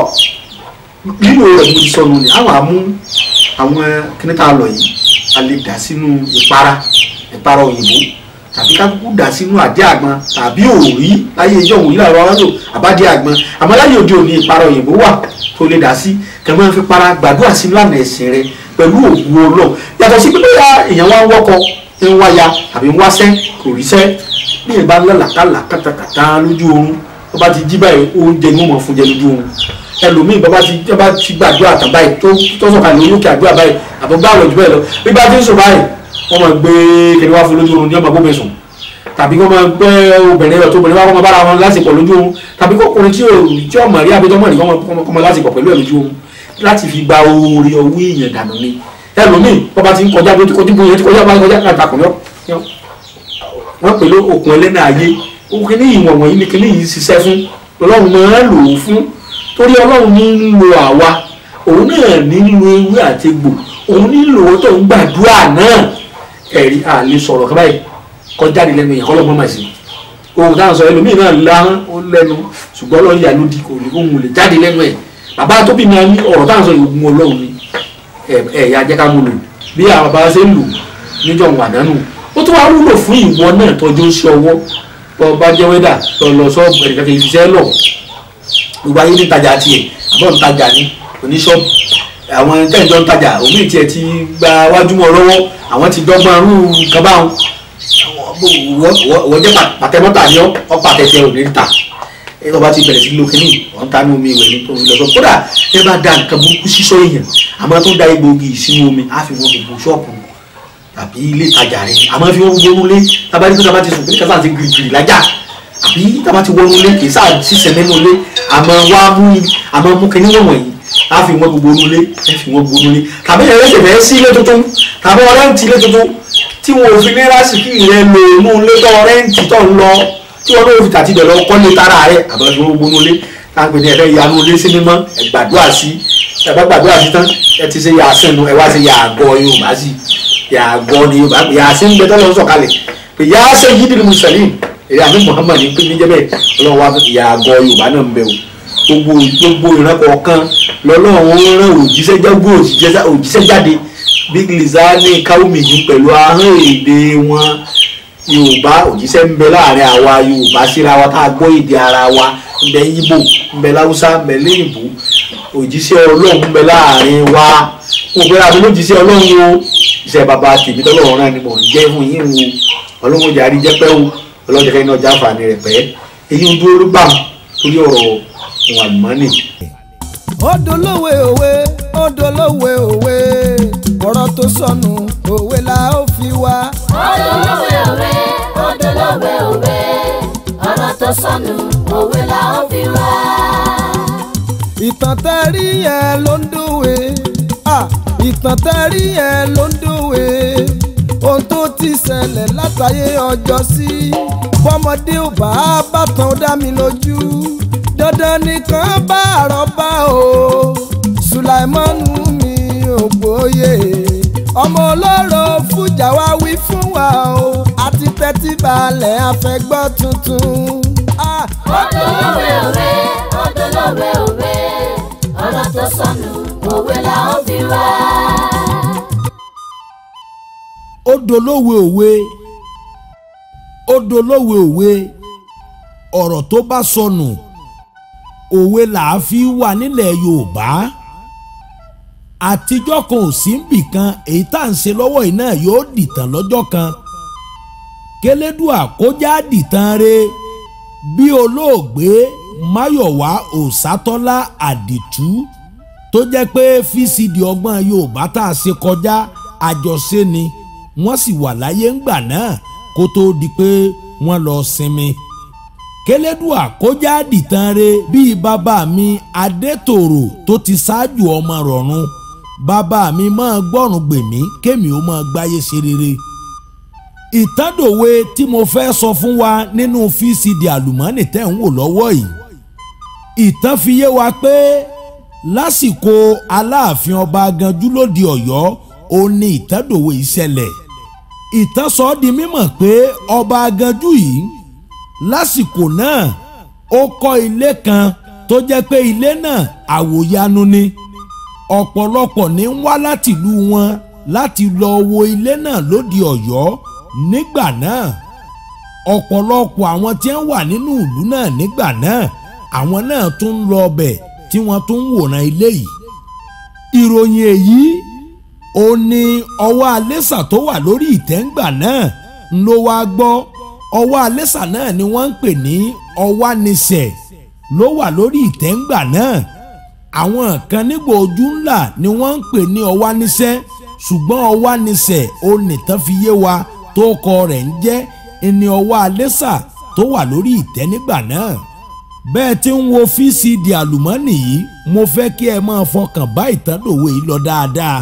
lílo rẹ̀ mo ti sọnù ni, àwọn àmú àwọn kíní tá a lọ yìí, a lè dà sínú ìpara òyìnbó, tàbí ká kúkú dà sínú àdé àgbọn tàbí òrí. Láyé ìjọ òun yìí làwọn wá lò àbádé àgbọn, àmọ́ láyé òde òní ìpara òyìnbó wà tó lè dà sí, kẹmọ́ fi para gbàdúrà sí lánàá ẹ̀sìn rẹ pẹ̀lú ògùn Ọlọ́run. Yàtọ̀ sí pé bóyá èèyàn wá ń wọ́kọ, ń wáya àbí ń wáṣẹ́ kò ríṣẹ́, bí èèyàn bá ń lálàkàlà kàtàkàtà lójú oorun, tó bá ti jí báyìí oúnjẹ ni wọ́n máa fún jẹ lójú oorun. Ẹlòmíì bàbá ti gbàdúrà tán báyìí tó sọ̀kalẹ̀ lórí òkè àdúrà báyìí àbọ̀ gbàwẹ̀ jù bẹ́ẹ̀ lọ, bí bá ti ń sùn báyìí wọ́n máa gbé kẹ̀kẹ́ wá fún lójú oorun ní ọmọ gbómi sùn, tàbí kó máa gbé obìnrin rẹ̀ tó obìnrin wá kó máa bára wọn lásìkò lójú oorun, tàbí kọkùnrin tí ọmọ rí àbí tọmọ rí kó máa lásìkò pẹ̀lú ẹ̀ lójú oorun láti fi gba oore ọwọ́ èèyàn dànù ni. Ẹlòmíì bàbá ti ń kọjá bí ó ti kọjú bóyá ti kọjá bá kọjá kàtàkùn yọ wọ́n pè ló okùn ẹlẹ́nà ayé. Òkè ní ìwọ̀n wọ̀nyí ni kíní yìí ń ṣiṣẹ́ fún, Ọlọ́run máa ń lò ó fún, torí Ọlọ́run ní ń lo àwa, òun náà ní ń lo ewé àti egbò, Òun nílò tó ń gbàdúrà náà. Ẹ̀rí àlè sọ̀rọ̀ kan báyìí kọjá ní lẹ́nu èèyàn kọ́lọ́ mọ́ màsí. Ohun táwọn sọ ẹlòmíì náà láhán ó lẹ́nu ṣùgbọ́n Ọlọ́run yà lódì kò ní ohun lè jáde lẹ́nu ẹ̀. Bàbá tó bí mi ní ọ̀rọ̀ táwọn sọ ìwògùn Ọlọ́run ni ẹ̀yà jẹ́ ká mú lò bí àwọn bàbá ṣe ń lò níjọ́ òun àdánù. Ó tún wá wúlò fún ìwọ náà tọ́jú ń ṣe ọwọ́ tó bá jẹ́ wẹ́dà tó lọ sọ́ọ̀bù ẹ̀rì kẹ́kẹ́ ìfiṣẹ́ lọ. Gbogbo ayé ní tajà tiẹ̀ àbọ̀ ń tajà ní oníṣọ́ọ̀bù. Àwọn tẹ́jọ́ ń tajà òmíì tiẹ̀ ti gba wájú mọ́ lọ́wọ́ àwọn ti dọ́gbọ́n rú nǹkan báwọn. Wọ́n jẹ́ pàtẹ́mọ́tà ni ọ́ pàtẹ́tẹ́ ò ní ta. Ẹ ọba ti bẹ̀rẹ̀ sí lo kínní wọ́n ta ní omi ìwẹ̀ ní tó ń lọ sọ. Kódà ẹ bá da nǹkan burúkú sísọ èèyàn àmọ́ tó ń da egbòogi sínú omi á fi wọn gbogbo ṣọ́ọ̀pù tàbí ilé ìtajà rẹ̀ àmọ́ fi wọ́n gbogbo ilé tábà ní pé tábà ti sùn pé kásá ti gìrìgìrì lájà àbí tábà ti wọnú ilé kì í sáà sísẹ nínú ilé àmọ́ wá mú àmọ́ mú kínní wọ̀nyí á fi wọ́n gbogbo ilé ẹ fi wọ́n gbogbo ilé tàbí ẹ̀rẹ́ fẹ́ sí ilé tuntun tàbí ọ̀rẹ́ǹtì ilé tuntun tí wọn ò fi ní rásìkì rẹ lò inú ilé tó ọ̀rẹ́ǹtì tó ń lọ tí wọn lóò fi tàti bẹ̀ lọ kọ́lé tara rẹ àbọ̀ fi wọ́n gbogbo ilé táǹpẹ̀ ní ẹ̀fẹ́ yanu ilé sí mímọ́ ẹ gbàdúrà sí ẹ bá gbàdúrà sí tán ẹ ti ṣe yàásìn nu ẹ wá ṣe yàgọ́ Yorùbá sí yàgọ́ ni Yorùbá yàásìn ń bẹ tọ́lọ́ sọ̀kalẹ̀ pé yàásìn yìí dìrì mùsùlùmí èrè àmì Muhammad ní pé níjẹ́ bẹ́ẹ̀ Ọlọ́run wá yàgọ́ Yorùbá náà ń bẹ o gbogbo ìran kọ̀ọ̀kan lọ́lọ́run rán òjíṣẹ́ jágbó òjíṣẹ́ jáde bí lizani káwùmí yìí pẹ̀lú ahọ́n èdè wọn Yorùbá òjíṣẹ́ ń bẹ láàrin àwa Yorùbá síra wa tá a gbọ́ èdè ara wa ń bẹ Ìgbò ń bẹ láwùsá ń bẹ léyìnbó òjíṣẹ́ Ọlọ́run ń bẹ láàrin wa mo gbé ra mi lójíṣẹ́ Ọlọ́run o iṣẹ́ bàbá tèmi tọ́lọ́run rán ni mò ń jẹ́ fún yín o Ọlọ́run jẹ́ àríjẹ́ pẹ́ o Ọlọ́run jẹ́ kẹ́yìn náà jáfààní rẹ̀ pẹ́ èyí ń dúró gbà torí ọ̀rọ̀ ohun àlùmọ́nì. Ó dolówe òwe ó dolówe òwe ọ̀rọ̀ tó sọnù òwe la ó fi wá. Ó dolówe òwe ó dolówe òwe ọ̀rọ̀ tó sọnù òwe la ó fi wá. Ìtàn tẹ́ rí yẹn ló ń dòwe ìtàn tẹ́ rí yẹn ló ń dòwe ohun tó ti ṣẹlẹ̀ látàyè ọjọ́ sí bọ́mọdé ò bá bàtàn ó dá mi lójú dandan nìkan bá àrọ́bá o Sùlàìmọ́nù mi ò gbóyè ọmọ olóró fújà wá wí fún wa o àti tẹ́tí balẹ̀ àfẹ́gbọ́ tuntun. Ó dolówe òwe ó dolówe òwe ọ̀rọ̀ tó sọnù òwe la ó fi wá. Ó dolówe òwe ó dolówe òwe ọ̀rọ̀ tó bá sọnù òwe là á fi wà nílẹ̀ Yorùbá. Àtijọ́ kan ò sí níbì kan èyí tá à ń ṣe lọ́wọ́ yìí náà yóò dìtàn lọ́jọ́ kan. Kélédùà kó já dìtàn re bí olóògbé Máyọ̀wá Òsátọ́lá Àdìtú tó jẹ́ pé fcd ọgbọ́n Yorùbá tá a ṣe kọjá àjọṣe ni wọ́n sì wà láyé ńgbà náà kó tóó di pé wọ́n lọ sinmi. Kélédùà kó já dìtàn re bíi bàbá mi Adétòrò tó ti ṣáájú ọmọ rọ̀run bàbá mi máa gbọ́rùn gbèmí kémi ó máa gbáyé ṣe rere. Ìtàndòwe tí mo fẹ́ sọ fún wa nínú fcd àlùmọ́nì tẹ́ ń wò lọ́wọ́ yìí ìtàn fi yé wa pé lásìkò Aláàfin ọba Aganjú lóde Ọ̀yọ́ ó ní ìtàndòwe yìí ṣẹlẹ̀. Ìtàn sọ ọ́ di mímọ̀ pé ọba Aganjú yìí lásìkò náà ó kọ́ ilé kan tó jẹ́ pé ilé náà àwòyanu ni ọ̀pọ̀lọpọ̀ ní ń wá láti ìlú wọn láti lọ wo ilé náà lóde Ọ̀yọ́ nígbà náà. Ọ̀pọ̀lọpọ̀ àwọn tí ń wà nínú ìlú náà nígbà náà àwọn náà tún ń lọ ọbẹ̀ tí wọ́n tún ń wòran ilé yìí. Ìròyìn èyí ó ní ọwọ́ Alẹ́sà tó wà lórí ìtẹ́ngbà náà ń ló wá gbọ́. Ọwọ́ Alẹ́sà náà ni wọ́n ń pè ní Ọwánisẹ̀ ló wà lórí ìtẹ́ngbà náà. Àwọn kan nígbà ojú ńlá ni wọ́n ń pè ní Ọwánisẹ̀ ṣùgbọ́n Ọwánisẹ̀ ó nìtàn fi yé wa tó kọ rẹ̀ ń jẹ́ ẹni ọwọ́ Alẹ́sà tó wà lórí ìtẹ́ nígbà náà. Bẹ́ẹ̀ tí ń wo fcd àlùmọ́nì yìí mo fẹ́ kí ẹ máa fọkàn bá ìtàndòwe yìí lọ dáadáa.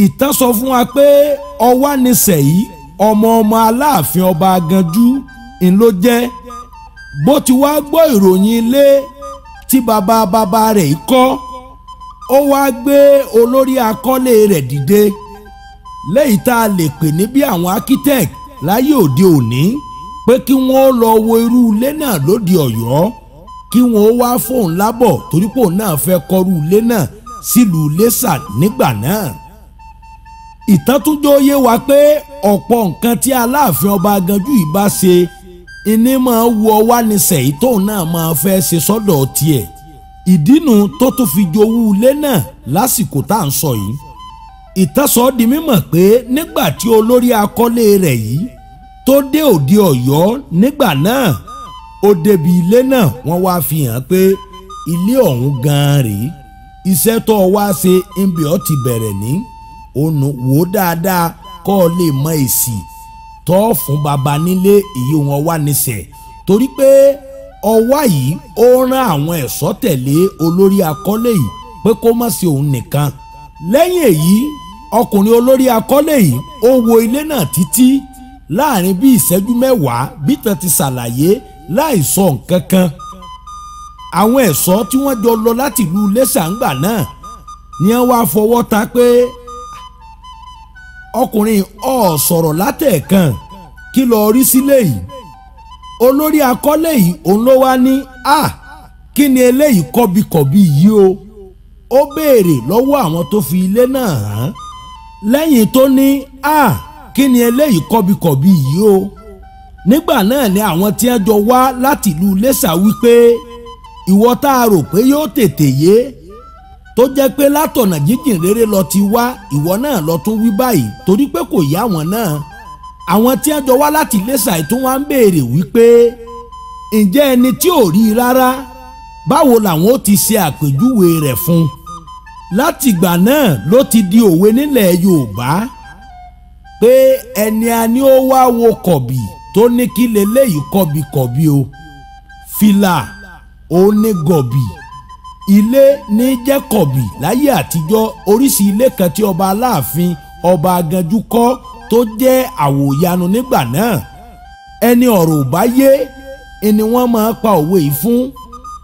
Ìtàn sọ fún wa pé Ọwánisẹ̀ yìí ọmọ ọmọ Aláàfin ọba Aganjú ń ló jẹ́. Bó ti wá gbọ́ ìròyìn ilé tí bàbá bàbá rẹ̀ kọ́ Ó wá gbé olórí akọ́lé rẹ̀ dìde lẹ́yìn tá a lè pè ní bí àwọn architect láyé òde òní pé kí wọ́n lọ wo irú ilé náà lóde Ọ̀yọ́, kí wọ́n wá fóun lábọ̀ torí pé òun náà fẹ́ kọ́rú ilé náà sílùú Iléṣà nígbà náà. Ìtàn tún jó yé wa pé ọ̀pọ̀ nǹkan tí Aláàfin ọba Aganjú yìí bá ṣe ìní máa wu Ọwánisẹ̀ yìí tóun náà máa fẹ́ ṣe sọ́dọ̀ tiẹ̀. Ìdínú tó tún fi jowú ilé náà lásìkò tá à ń sọ yìí. Ìtàn sọ di mímọ̀ pé nígbà tí olórí akọ́lé rẹ̀ yìí tó dé òde Ọ̀yọ́ nígbà náà, ó débi ilé náà wọ́n wá fi hàn pé ilé ọ̀hún gan-an rèé, iṣẹ́ tó o wá ṣe ń bí ọ ti bẹ̀rẹ̀ ní ònù wò dáadáa kọ́ ọ lè mọ èsì tó fún baba nílé èyí wọn wá níṣẹ́, torí pé Ọwá yìí ó rán àwọn ẹ̀ṣọ́ tẹ̀lé olórí akọ́lé yìí pé kó má ṣe òun nìkan. Lẹ́yìn èyí ọkùnrin olórí akọ́lé yìí ó wo ilé náà títí láàrin bí ìṣẹ́jú mẹ́wàá bí tán ti ṣàlàyé láì sọ nǹkan kan. Àwọn ẹ̀ṣọ́ tí wọ́n jọ lọ láti ìlú Iléṣà ńgbà náà ni wọ́n wá fọwọ́ ta pé ọkùnrin ó sọ̀rọ̀ látẹ̀ẹ̀kan, kí lọ rí sílé yìí. Olórí akọ́lé yìí òun ló wá ní a kí ni eléyìí kọ́bikọ̀bi yìí o. Ó béèrè lọ́wọ́ àwọn tó fi ilé náà hàn lẹ́yìn tó ní a kí ni eléyìí kọ́bikọ̀bi yìí o. Nígbà náà ni àwọn tí wọ́n jọ wá láti ìlú Iléṣà wípé ìwọ tá a rò pé yóò tètè yé tó jẹ́ pé látọ̀nà jíjìn rere lọ ti wá, ìwọ náà lọ tún wí báyìí torí pé kò yá wọn náà. Àwọn tí wọ́n jọ wá láti Iléṣà tó wá ń béèrè wípé ǹjẹ́ ẹni tí ò rí i rárá báwo làwọn ó ti ṣe àpèjúwe rẹ̀ fún un. Látìgbà náà ló ti di òwe nílẹ̀ Yorùbá pé ẹni a ní ó wá wo kọ̀bì tó ní kí leléyìí kọ̀bìkọ̀bì o, fìlà ó ní gọ̀bì, ilé ní jẹ́ kọ̀bì. Láyé àtijọ́ oríṣi ilé kan tí ọba Aláàfin ọba Aganjú kọ́ tó jẹ́ àwòyanu nígbà náà, ẹni ọ̀rọ̀ ò bá yé ẹni wọ́n máa pa òwe yìí fún,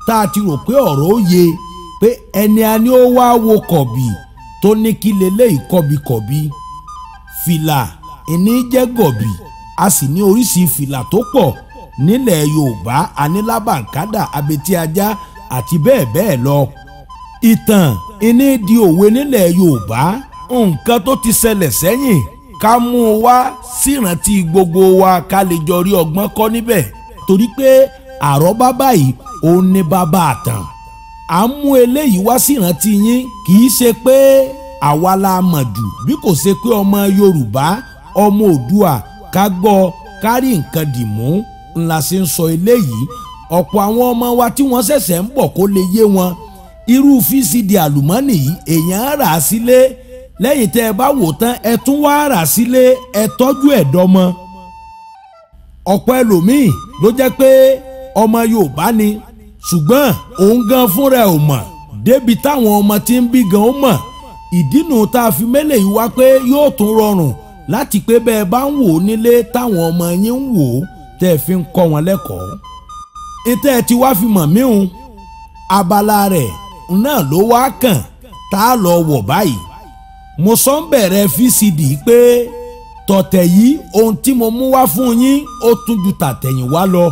tá a ti rò pé ọ̀rọ̀ ó yé pé ẹni a ní ó wá wo kọ̀bì tó ní kí leléyìí kọ̀bìkọ̀bì, fìlà ìní jẹ́ gọ̀bì. A sì ní oríṣi fìlà tó pọ̀ nílẹ̀ Yorùbá, anílábàǹkádà, abetí ajá àti bẹ́ẹ̀ bẹ́ẹ̀ lọ. Ìtàn ìní di òwe nílẹ̀ Yorùbá, nǹkan tó ti ṣẹlẹ̀ sẹ́yìn ká mú un wá sírántí gbogbo wa ká lè jọ rí ọgbọ́n kọ́ níbẹ̀, torí pé àrọ́bá báyìí òun ní bàbá àtàn. À ń mú eléyìí wá sírántí yín, kì í ṣe pé àwa la mọ̀ jù bí kò ṣe pé ọmọ Yorùbá ọmọ Oòduà ká gbọ́ ká rí nǹkan dì mú ńlá ṣe ń sọ eléyìí. Ọ̀pọ̀ àwọn ọmọ wa tí wọ́n ṣẹ̀ṣẹ̀ ń bọ̀ kó lè yé wọn irú VCD àlùmọ́nì yìí èèyàn á rà á sílé, lẹ́yìn tẹ́ ẹ bá wò tán ẹ tún wá rà á sílé ẹ tọ́jú ẹ̀ dọ́mọ. Ọ̀pọ̀ ẹlòmíì ló jẹ́ pé ọmọ Yorùbá ni ṣùgbọ́n òun gan fúnra ẹ̀ ò mọ̀ débi táwọn ọmọ tí ń bí gan ó mọ̀. Ìdínú tá a fi mélèé yìí wá pé yóò tún rọrùn láti pé bẹ́ẹ̀ bá ń wò ó nílé táwọn ọmọ yín ń wò ó tẹ́ ẹ fi ń kọ́ wọn lẹ́kọ̀ọ́. Ìtẹ́ ẹ ti wá fi mọ̀ míhun abala rẹ̀ náà ló wá kàn tá a lọ wọ̀ báyìí. Mo sọ ń bẹ̀rẹ̀ VCD pé tọ̀tẹ̀ yìí ohun tí mo mú wá fún yín ó tún ju tàtẹ̀yìn wá lọ.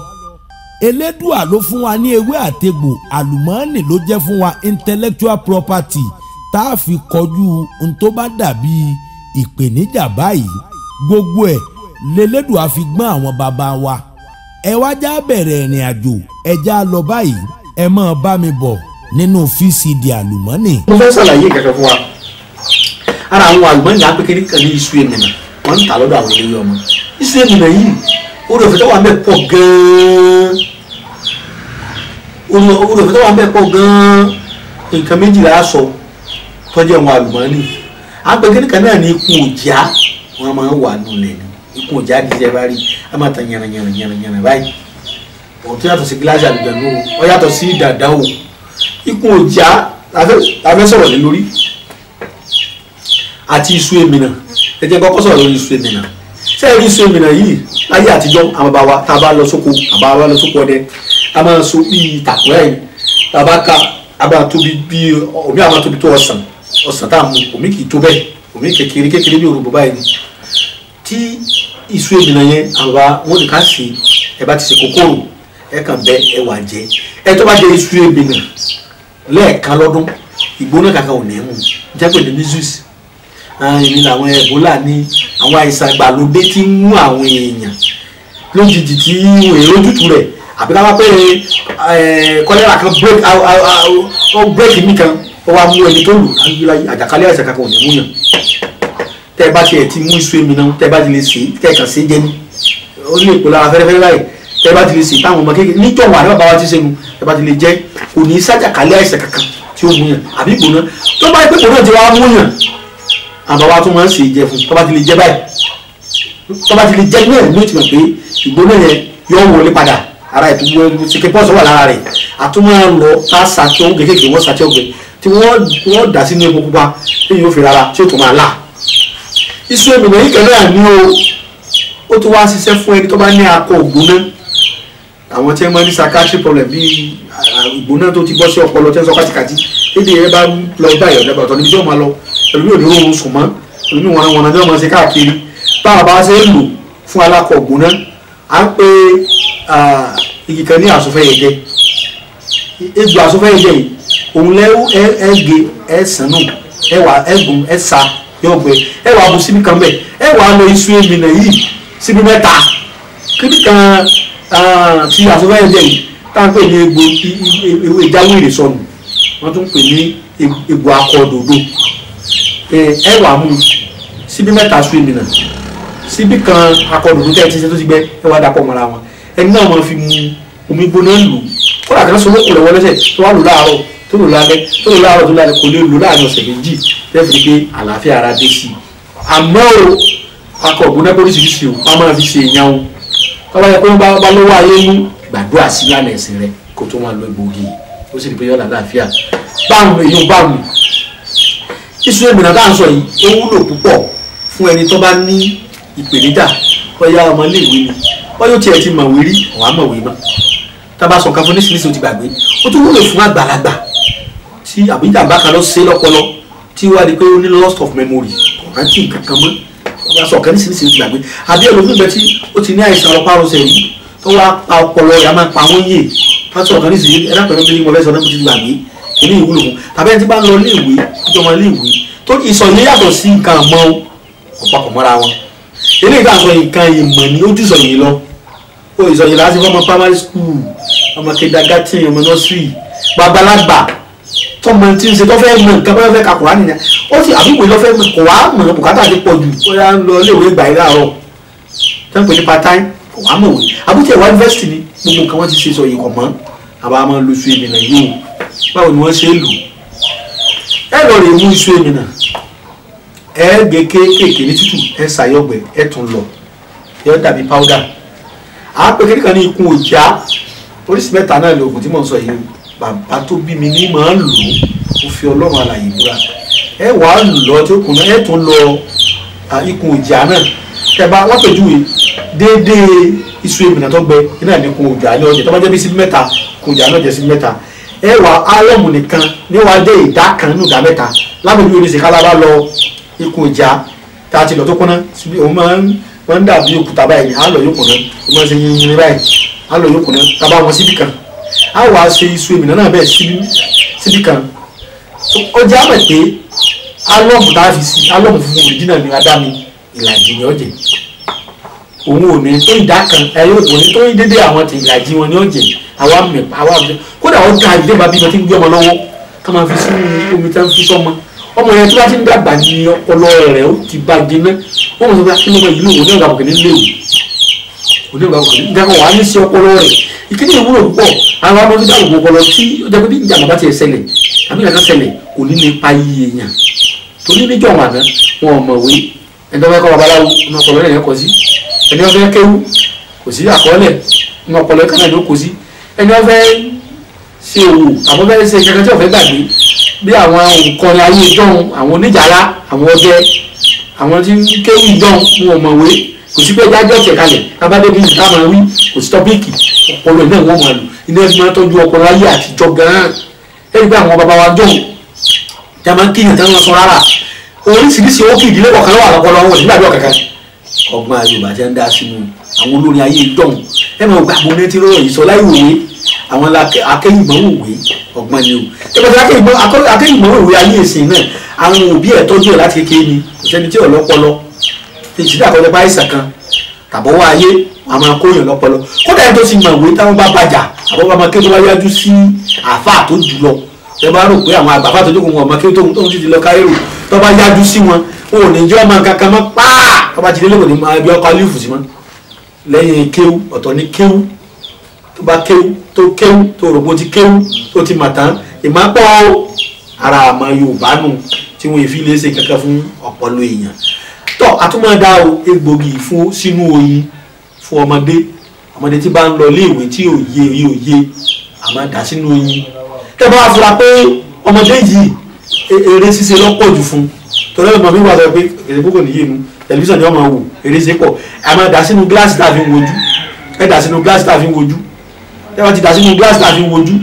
Elédùà ló fún wa ní ewé àtegbò, àlùmọ́ọ́nì ló jẹ́ fún wa, intellectual property tá a fi kọjú ohun tó bá dàbí ìpèníjà báyìí. Gbogbo ẹ̀ lélẹ́dùà fi gbọ́n àwọn bàbá wa. Ẹ wá já bẹ̀rẹ̀ ìrìn àjò, ẹ já lọ báyìí, ẹ máa bá mi bọ̀ nínú VCD àlùmọ́nì. Mo fẹ́ ṣàlàyé kankan fún wa. Ara àwọn àlùmọ́nì apẹkẹrẹ kan ní iṣu èmìnà wọ́n ń tà lọ́dọ̀ àwọn olóyè ọmọ. Iṣu èmìnà yìí orí òfin tó wà ń bẹ̀ pọ̀ gan-an. Orí òfin tó wà ń bẹ̀ pọ̀ gan-an. Nǹkan méjìlá sọ tọ́jú àwọn àlùmọ́nì. Apẹkẹrẹ kan náà ní ikú òjá wọ́n máa ń wà nù lẹ́nu. Ikú òjá kì í ṣe bá rí a máa tan yànnà yànnà yànnà yànnà báyìí. Òun tó yàtọ̀ sí gíláàsì àlùjànnú o, ó yàtọ̀ sí dàda o. Ikú òjá la fẹ́ sọ̀rọ̀ lé lórí àti iṣu èmìnà. Ẹ jẹ́ kọ́kọ́ sọ̀rọ̀ lórí iṣu èmìnà. Ṣé ẹ rí iṣu èmìnà yìí láyé àtijọ́ àwọn bàbá wa tá a bá lọ sóko, àbá wa lọ sóko ọdẹ, a máa so bíi tàkùrẹ́ yìí tá a bá ka A bá tóbi bí omi, a máa tóbi tó ọsàn, ọsàn tá a mú, omi kì í tó bẹ́ẹ̀, omi kékeré kékeré bí òrùbọ báyìí ni. Tí iṣu èmìnà yẹn, àwa wọn ní ká sè, ẹ bá ti ṣe kòkòrò, ẹ kàn bẹ ẹ wà jẹ. Ẹ tó bá jẹ iṣu èmìnà lẹ́ẹ̀kan lọ́dún, ìgbóná kankan ò ní mú jẹ́ pé ní measles, èmi làwọn Ebola ní àwọn àìsàn ìgbàlódé tí ń mú àwọn èèyàn lójijì tí èrò ojútùú rẹ̀, àbí ká wá pé kọ́lẹ́rà kan break ó break mi kan, ó wá mú ẹni tó lù àjàkálẹ̀ àìsàn kankan ò ní mú yàn. Tẹ́ ẹ bá tiẹ̀ ti mú iṣu èmi náà, tẹ́ ẹ bá ti lè sè é, tẹ́ ẹ kàn sí jẹ ní ó lè pò lára fẹ́rẹ́fẹ́rẹ́ báyìí. Tẹ́ ẹ bá ti lè sè é táwọn ọmọ kékeré níjọ̀wọ́ àdébà bá wa ti sẹ́nu, tẹ́ ẹ bá ti lè jẹ́, kò ní sájàkálẹ̀ àìsàn kankan tí ó mú yàn. Àbí ìgbóná tó bá pé ìgbóná ti wá mú yàn, àbáwá tó máa ń sè é jẹ fún, tó bá ti lè jẹ báyìí, tó bá ti lè jẹ náà ló ti mọ̀ pé ìgbóná yẹn yóò wọlé padà ara ìtúgbó chicken pox wà lára rẹ̀. Àtúmọ̀ lọ tá a sàtì owó kékeré, wọ́n sàtì ọgbẹ́ tí wọ́n dà sínú epo pupa tí yóò fi rárá tí ó tún máa là. Iṣu èmìnà yìí kan náà ní o, ó tún wá ṣiṣẹ́ fún ẹni tó bá ní akọ ògbóná, àwọn tí wọ́n máa ní psychiatric problem bíi ìgbóná tó ti bọ́ sí ọpọlọ tí wọ́n sọ kátikáti. Lédè yẹn bá lọ báyìí ọ̀dà ọ̀tọ̀ níbi tí wọ́n máa lọ, ẹlòmíì ò ní oorun sùn mọ́, ẹlòmíì wọn wọn náà máa ṣe káàkiri. Báwa bá ṣe ń lò fún alákọ̀ ògbóná, à ń pe igi kan ní àsọfẹ́yẹjẹ. Egbò àsọfẹ́yẹjẹ yìí òun lẹ́ ẹ gé, ẹ sàn nù, ẹ wà ẹgùn, ẹ sa yóò gbẹ, ẹ wà bù síbi kan bẹ, ẹ wà lọ iṣu èmìnà yìí síbi mẹ́ta kíbi kan tí àsọfẹ́yẹjẹ yìí tá à ń pè ní egbò ewé jáwèrè sọnù, wọ́n tún pè ní egbò akọ dòdò. Ẹ wà mú síbi mẹ́ta iṣu èmìnà síbi kan akọ dòdò tẹ́ ẹ ti ṣe tó ti gbẹ, ẹ wà dàpọ̀ mọ́ra wọn. Ẹni náà máa fi mu omi gbóná lò kódà kí wọ́n sọ lóko rẹ̀ wọlé sẹ̀, tó wà lò láàárọ̀, tó lò lálẹ́, tó lò láàárọ̀, tó lálẹ́, kò lè lò láàrin ọ̀sẹ̀ méjì lẹ́fìrí pé àlàáfíà ara dé sí i. Àmọ́ o, akọ ògbóná oríṣiríṣi o, wọ́n máa fi ṣe èèyàn o. Tọ́ba yẹ pé wọ́n bá lọ́wọ́ ayé mú gbàdúrà sí lánàá ẹ̀sìn rẹ kó tó máa lọ egbòogi, ó sì rí pé yọ̀ọ́ làlàáfíà báwọn èèyàn báwọn. Iṣu èmìnà tá à ń sọ yìí ó wúlò púpọ̀ fún ẹni tó bá ní ìpèníjà, bóyá ọmọléèwé ni, bóyá ó tiẹ̀ ti mọ̀wé rí, ọ̀hún á mọ̀wé mọ́, tá a bá sọ nǹkan fún nísinsìnyí ó ti gbàgbé. Ó tún wúlò fún àgbàlagbà tí àbí ìjàmbá kan lọ ṣe lọ́pọlọ tí wàá di pé ó ní loss of memory, kò rántí nǹkan kan mọ́, wọ́n bá sọ ọ̀kan nísinsìnyí ó ti gbàgbé. Àbí ẹlòmíì bẹ tí ó ti ní àìsàn ọlọ́pàá-rọsẹ̀ yìí tó wá pa ọpọlọ rẹ̀, á máa pa wọ́n yè, bá sọ ọ̀kan nísinsìnyí ẹ dápẹ́ lóbi mo fẹ́ sọ náà mo ti gbàgbé. Èmi ìwúlò fún tàbí ẹni tí bá ń lọ iléèwé, ìjọba iléèwé tó ìsọ̀ yẹn yàtọ̀ sí nǹkan àmọ́ ọ̀pọ̀ mọ́ra wọn. Eléyìí tá à ń sọ nǹkan ìmọ̀ ni ó jù sọ yìí lọ. Ó ìsọ̀ yìí láti fọmọ primary school, ọmọ kindergarten, ọmọ nursery, babalagba tọmọ tí ń ṣe tó fẹ́ mọ nǹkan, bá fẹ́ ka Kùránì nìyẹn, ó sì àbíkú ló fẹ́ mọ kò wá mọ̀, bùkátà ti pọ̀ jù, ó yà ń lọ iléèwé ìgbà yìí láàárọ̀ tó ń pè ní part time, kò wá mọ̀ wé. Àbútí ẹ̀wá yunifásitì ni gbogbo nǹkan wọ́n ti ṣe sọ yìí kọ̀ mọ́. Àbá máa lo iṣu èmìnà yìí o, báwo ni wọ́n ṣe é lò? Ẹ lọ rè mú iṣu èmìnà, ẹ gé kéékèèké ní tútù, ẹ ṣàyọgbẹ, ẹ tún lọ yọ dàbí powder. À ń pè kékeré ní ikùn òjá oríṣi mẹ́ta náà lè oògùn tí mò ń sọ yìí. Bàbá tó bí mi ní máa ń lò ó, fi Ọlọ́run alààyè búra. Ẹ wà á lọ tí ó kùn náà, ẹ tún lọ ikùn òjá náà. Tẹ bá lápèjúwe déédéé iṣu èmìnà tó gbẹ iná ní ikùn òjá ní ọjẹ, tó bá jẹ́ bí síbí mẹ́ta, ikùn òjá náà jẹ́ síbí mẹ́ta. Ẹ wà álọ́mù nìkan ní wàá dé ìdá kan nínú ìdá mẹ́ta. Lápèjúwe ní sèkálá bá lọ ikùn òjá tá a ti lọ tó kúnná, òun máa ń dàbí òkúta báyìí ní àlọ́ yóò kùnà, òun máa ń ṣe yìnyín báyìí, àlọ́ yóò kùnà. Tá a bá wọn síbì kan, a wàá ṣe iṣu èmìnà náà bẹ́ẹ̀ síbì kan. Ó jẹ́ àmọ̀ pé álọ́mù tá a fi sí álọ́mù funfun òrìjínà ni adámi ìlàjì ni ọ̀jẹ̀, òun ò ní tó ìdá kan, ẹ yóò kò ní tó dédé àwọn ti ìlàjì wọn ni ọ̀jẹ̀. Àwa mẹ̀pà àwa mẹ̀ kódà ó ga ìdílé bá bímọ tí ń gbé ọmọ lọ́wọ́ ká máa fi sínú omi tí wọ́n fi sọ́mọ ọmọ yẹn tó bá ti ń dàgbà ní ọpọlọ rẹ̀ ó ti bá jiná. Wọ́n mọ̀ sọ pé akínú ọmọ yìí lòun onígbà kòkè ní léwu, onígbà kòkè ní nǹkan wà á ní sí ọpọlọ rẹ̀. Ìkíni ìwúlò púpọ̀, àwọn ọmọ tó dáàbò ọpọlọ tí ó jẹ́ pé bí ìjàmbá bá ti ṣẹlẹ̀ àbí ìjàmbá ṣẹlẹ̀ kò ní lè pa iye èèyàn. Torí níjọ́ wọn àná wọn ò mọ̀wé, ẹni tó fẹ́ kọ́ babaláwo inú ọpọlọ rẹ̀ yẹn kọ sí, ẹni tó fẹ́ kéwú kò sí àkọọ́lẹ̀ inú ọpọlọ kan náà ló kọ sí, ẹni tó fẹ́ ṣe òwò àbọ̀ fẹ́ ṣe kankan tí ò fẹ́ gbàgbé bí àwọn òǹkọrin ayé ìjọ́un, àwọn oníjàlá, àwọn ọdẹ, àwọn tí ń kéwú ìjọ́un wọn ò mọ̀wé, kò sí pé jájọ́ ọ̀tẹ̀ kalẹ̀ kábàdé bí nǹkan máa wí, kò sí tọ́píìkì, ọpọlọ náà wọ́n máa lò. Iná ẹni máa tọ́jú ọpọlọ ayé àtijọ́ gan-an. Ẹni pé àwọn bàbá wa jọ tí a máa ń kíyàn tí wọ́n sọ rárá oríṣiríṣi ó kì ìdílé kọ̀ọ̀kan wà lọ́pọ̀lọpọ̀ wọn nígbàdúrà kankan. Ọgbọ́n Yorùbá ti ń dá sínú àwọn olórin ayé dọ̀hún ẹ máa gbà bọ́n tí rọrọ̀ yìí sọ láì wòye àwọn akéyìnbọn òwe ọgbọ́n ni o. Ẹ bá ti akéyìnbọn òwe ayé ìsìn náà àwọn òbí ẹ̀ tọ́jú ẹ̀ láti kékeré ni kò sẹ́ni tí ò lọ́pọlọ ìṣídà kọjá bá àìsàn kan tàbọ̀wọ́ ayé wọn a máa kóyàn lọ́pọlọ. Kódà ẹni tó ti mọ̀ ìwé táwọn bá bàjá àbọ̀ bá máa ké tó bá yájú sí àáfàá tó jù lọ ẹ bá rò pé àwọn àgbàfà tó jókòó wọn ọmọ kí tó ń ti lọ káyérò tó bá yájú sí wọn wọn ò ní jẹ́ ọmọ kankan mọ́ pàà tó bá ti délé kò ní máa bí ọkọ alífù sí mọ́. Lẹ́yìn kéwú ọ̀tọ̀ ní kéwú tó bá kéwú tó kéwú tó rò bó ti kéwú tó ti mà tán ìmọ̀pọ̀ ara àmọ́ Yorùbá nù tí wọn èfi lè ṣe kankan fún ọpọlọ èèyàn. Tọ́ àtúmọ̀dá o egbògi fún sínú oyin fún ọmọdé ọmọdé tí bá ń lọ iléèwé tí òye òye òye àmọ́ dà sínú oyin. Tẹ́ bá wá fura pé ọmọdé yìí eré ṣíṣe lọ́pọ̀ jù fún torí ọmọ mi wà sọ pé kìsìkú kò níyì nu tẹlifíṣàn ni wọ́n máa wò eré ṣe pọ̀ àmọ́ dà sínú gíláàsì tá a fi ń wojú ẹ dà sínú gíláàsì tá a fi ń wojú ẹ bá ti dà sínú gíláàsì tá a fi ń wojú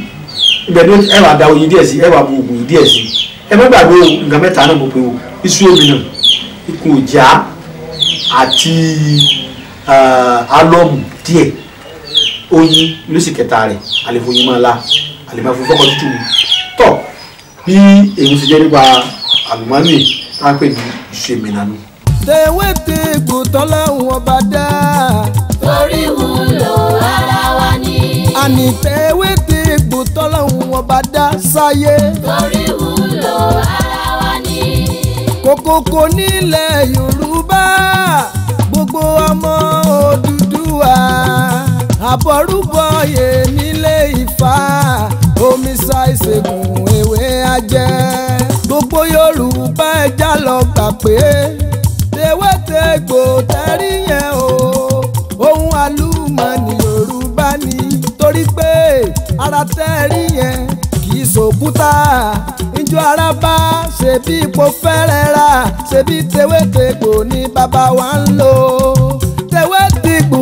ibẹ̀ ni ẹ wà da oyin díẹ̀ sí ẹ wà bu oògùn yìí díẹ̀ sí. Ẹ má gbàgbé o nǹkan mẹ́ta náà mo pe o iṣu omi náà ikùn ìjà àti alọ́mù díẹ̀ oyin ló sì kẹta rẹ̀ àlefo oyin máa la àlèmọ́ fún fọ́kọ tútù mu. Tọ́ bí èyí ti jẹ́ nípa àlùmọ́nì tá a pè ní iṣu èmi nànú. Tewétegbò tọ́lọ́hún ọba dá. Torí wúlò ara wa ni. Àní tewétegbò tọ́lọ́hún ọba dá sáyé. Torí wúlò ara wa ni. Kòkòkò nílẹ̀ Yorùbá gbogbo ọmọ Odùduwà àbọ̀rúbọyè nílé Ifá omi sa ìṣègùn ewé ajẹ́ gbogbo Yorùbá ẹja lọ gbà pé tewétegbò tẹ́rí yẹn o ohun àlùmọ́ọ́nì Yorùbá ni torí pé ara tẹ́rí yẹn kì í ṣòkúta ìjọ ara bá ṣebí ipò fẹ́rẹ̀ rà ṣebí tewétegbò ní bàbá wa ń lò tewétegbò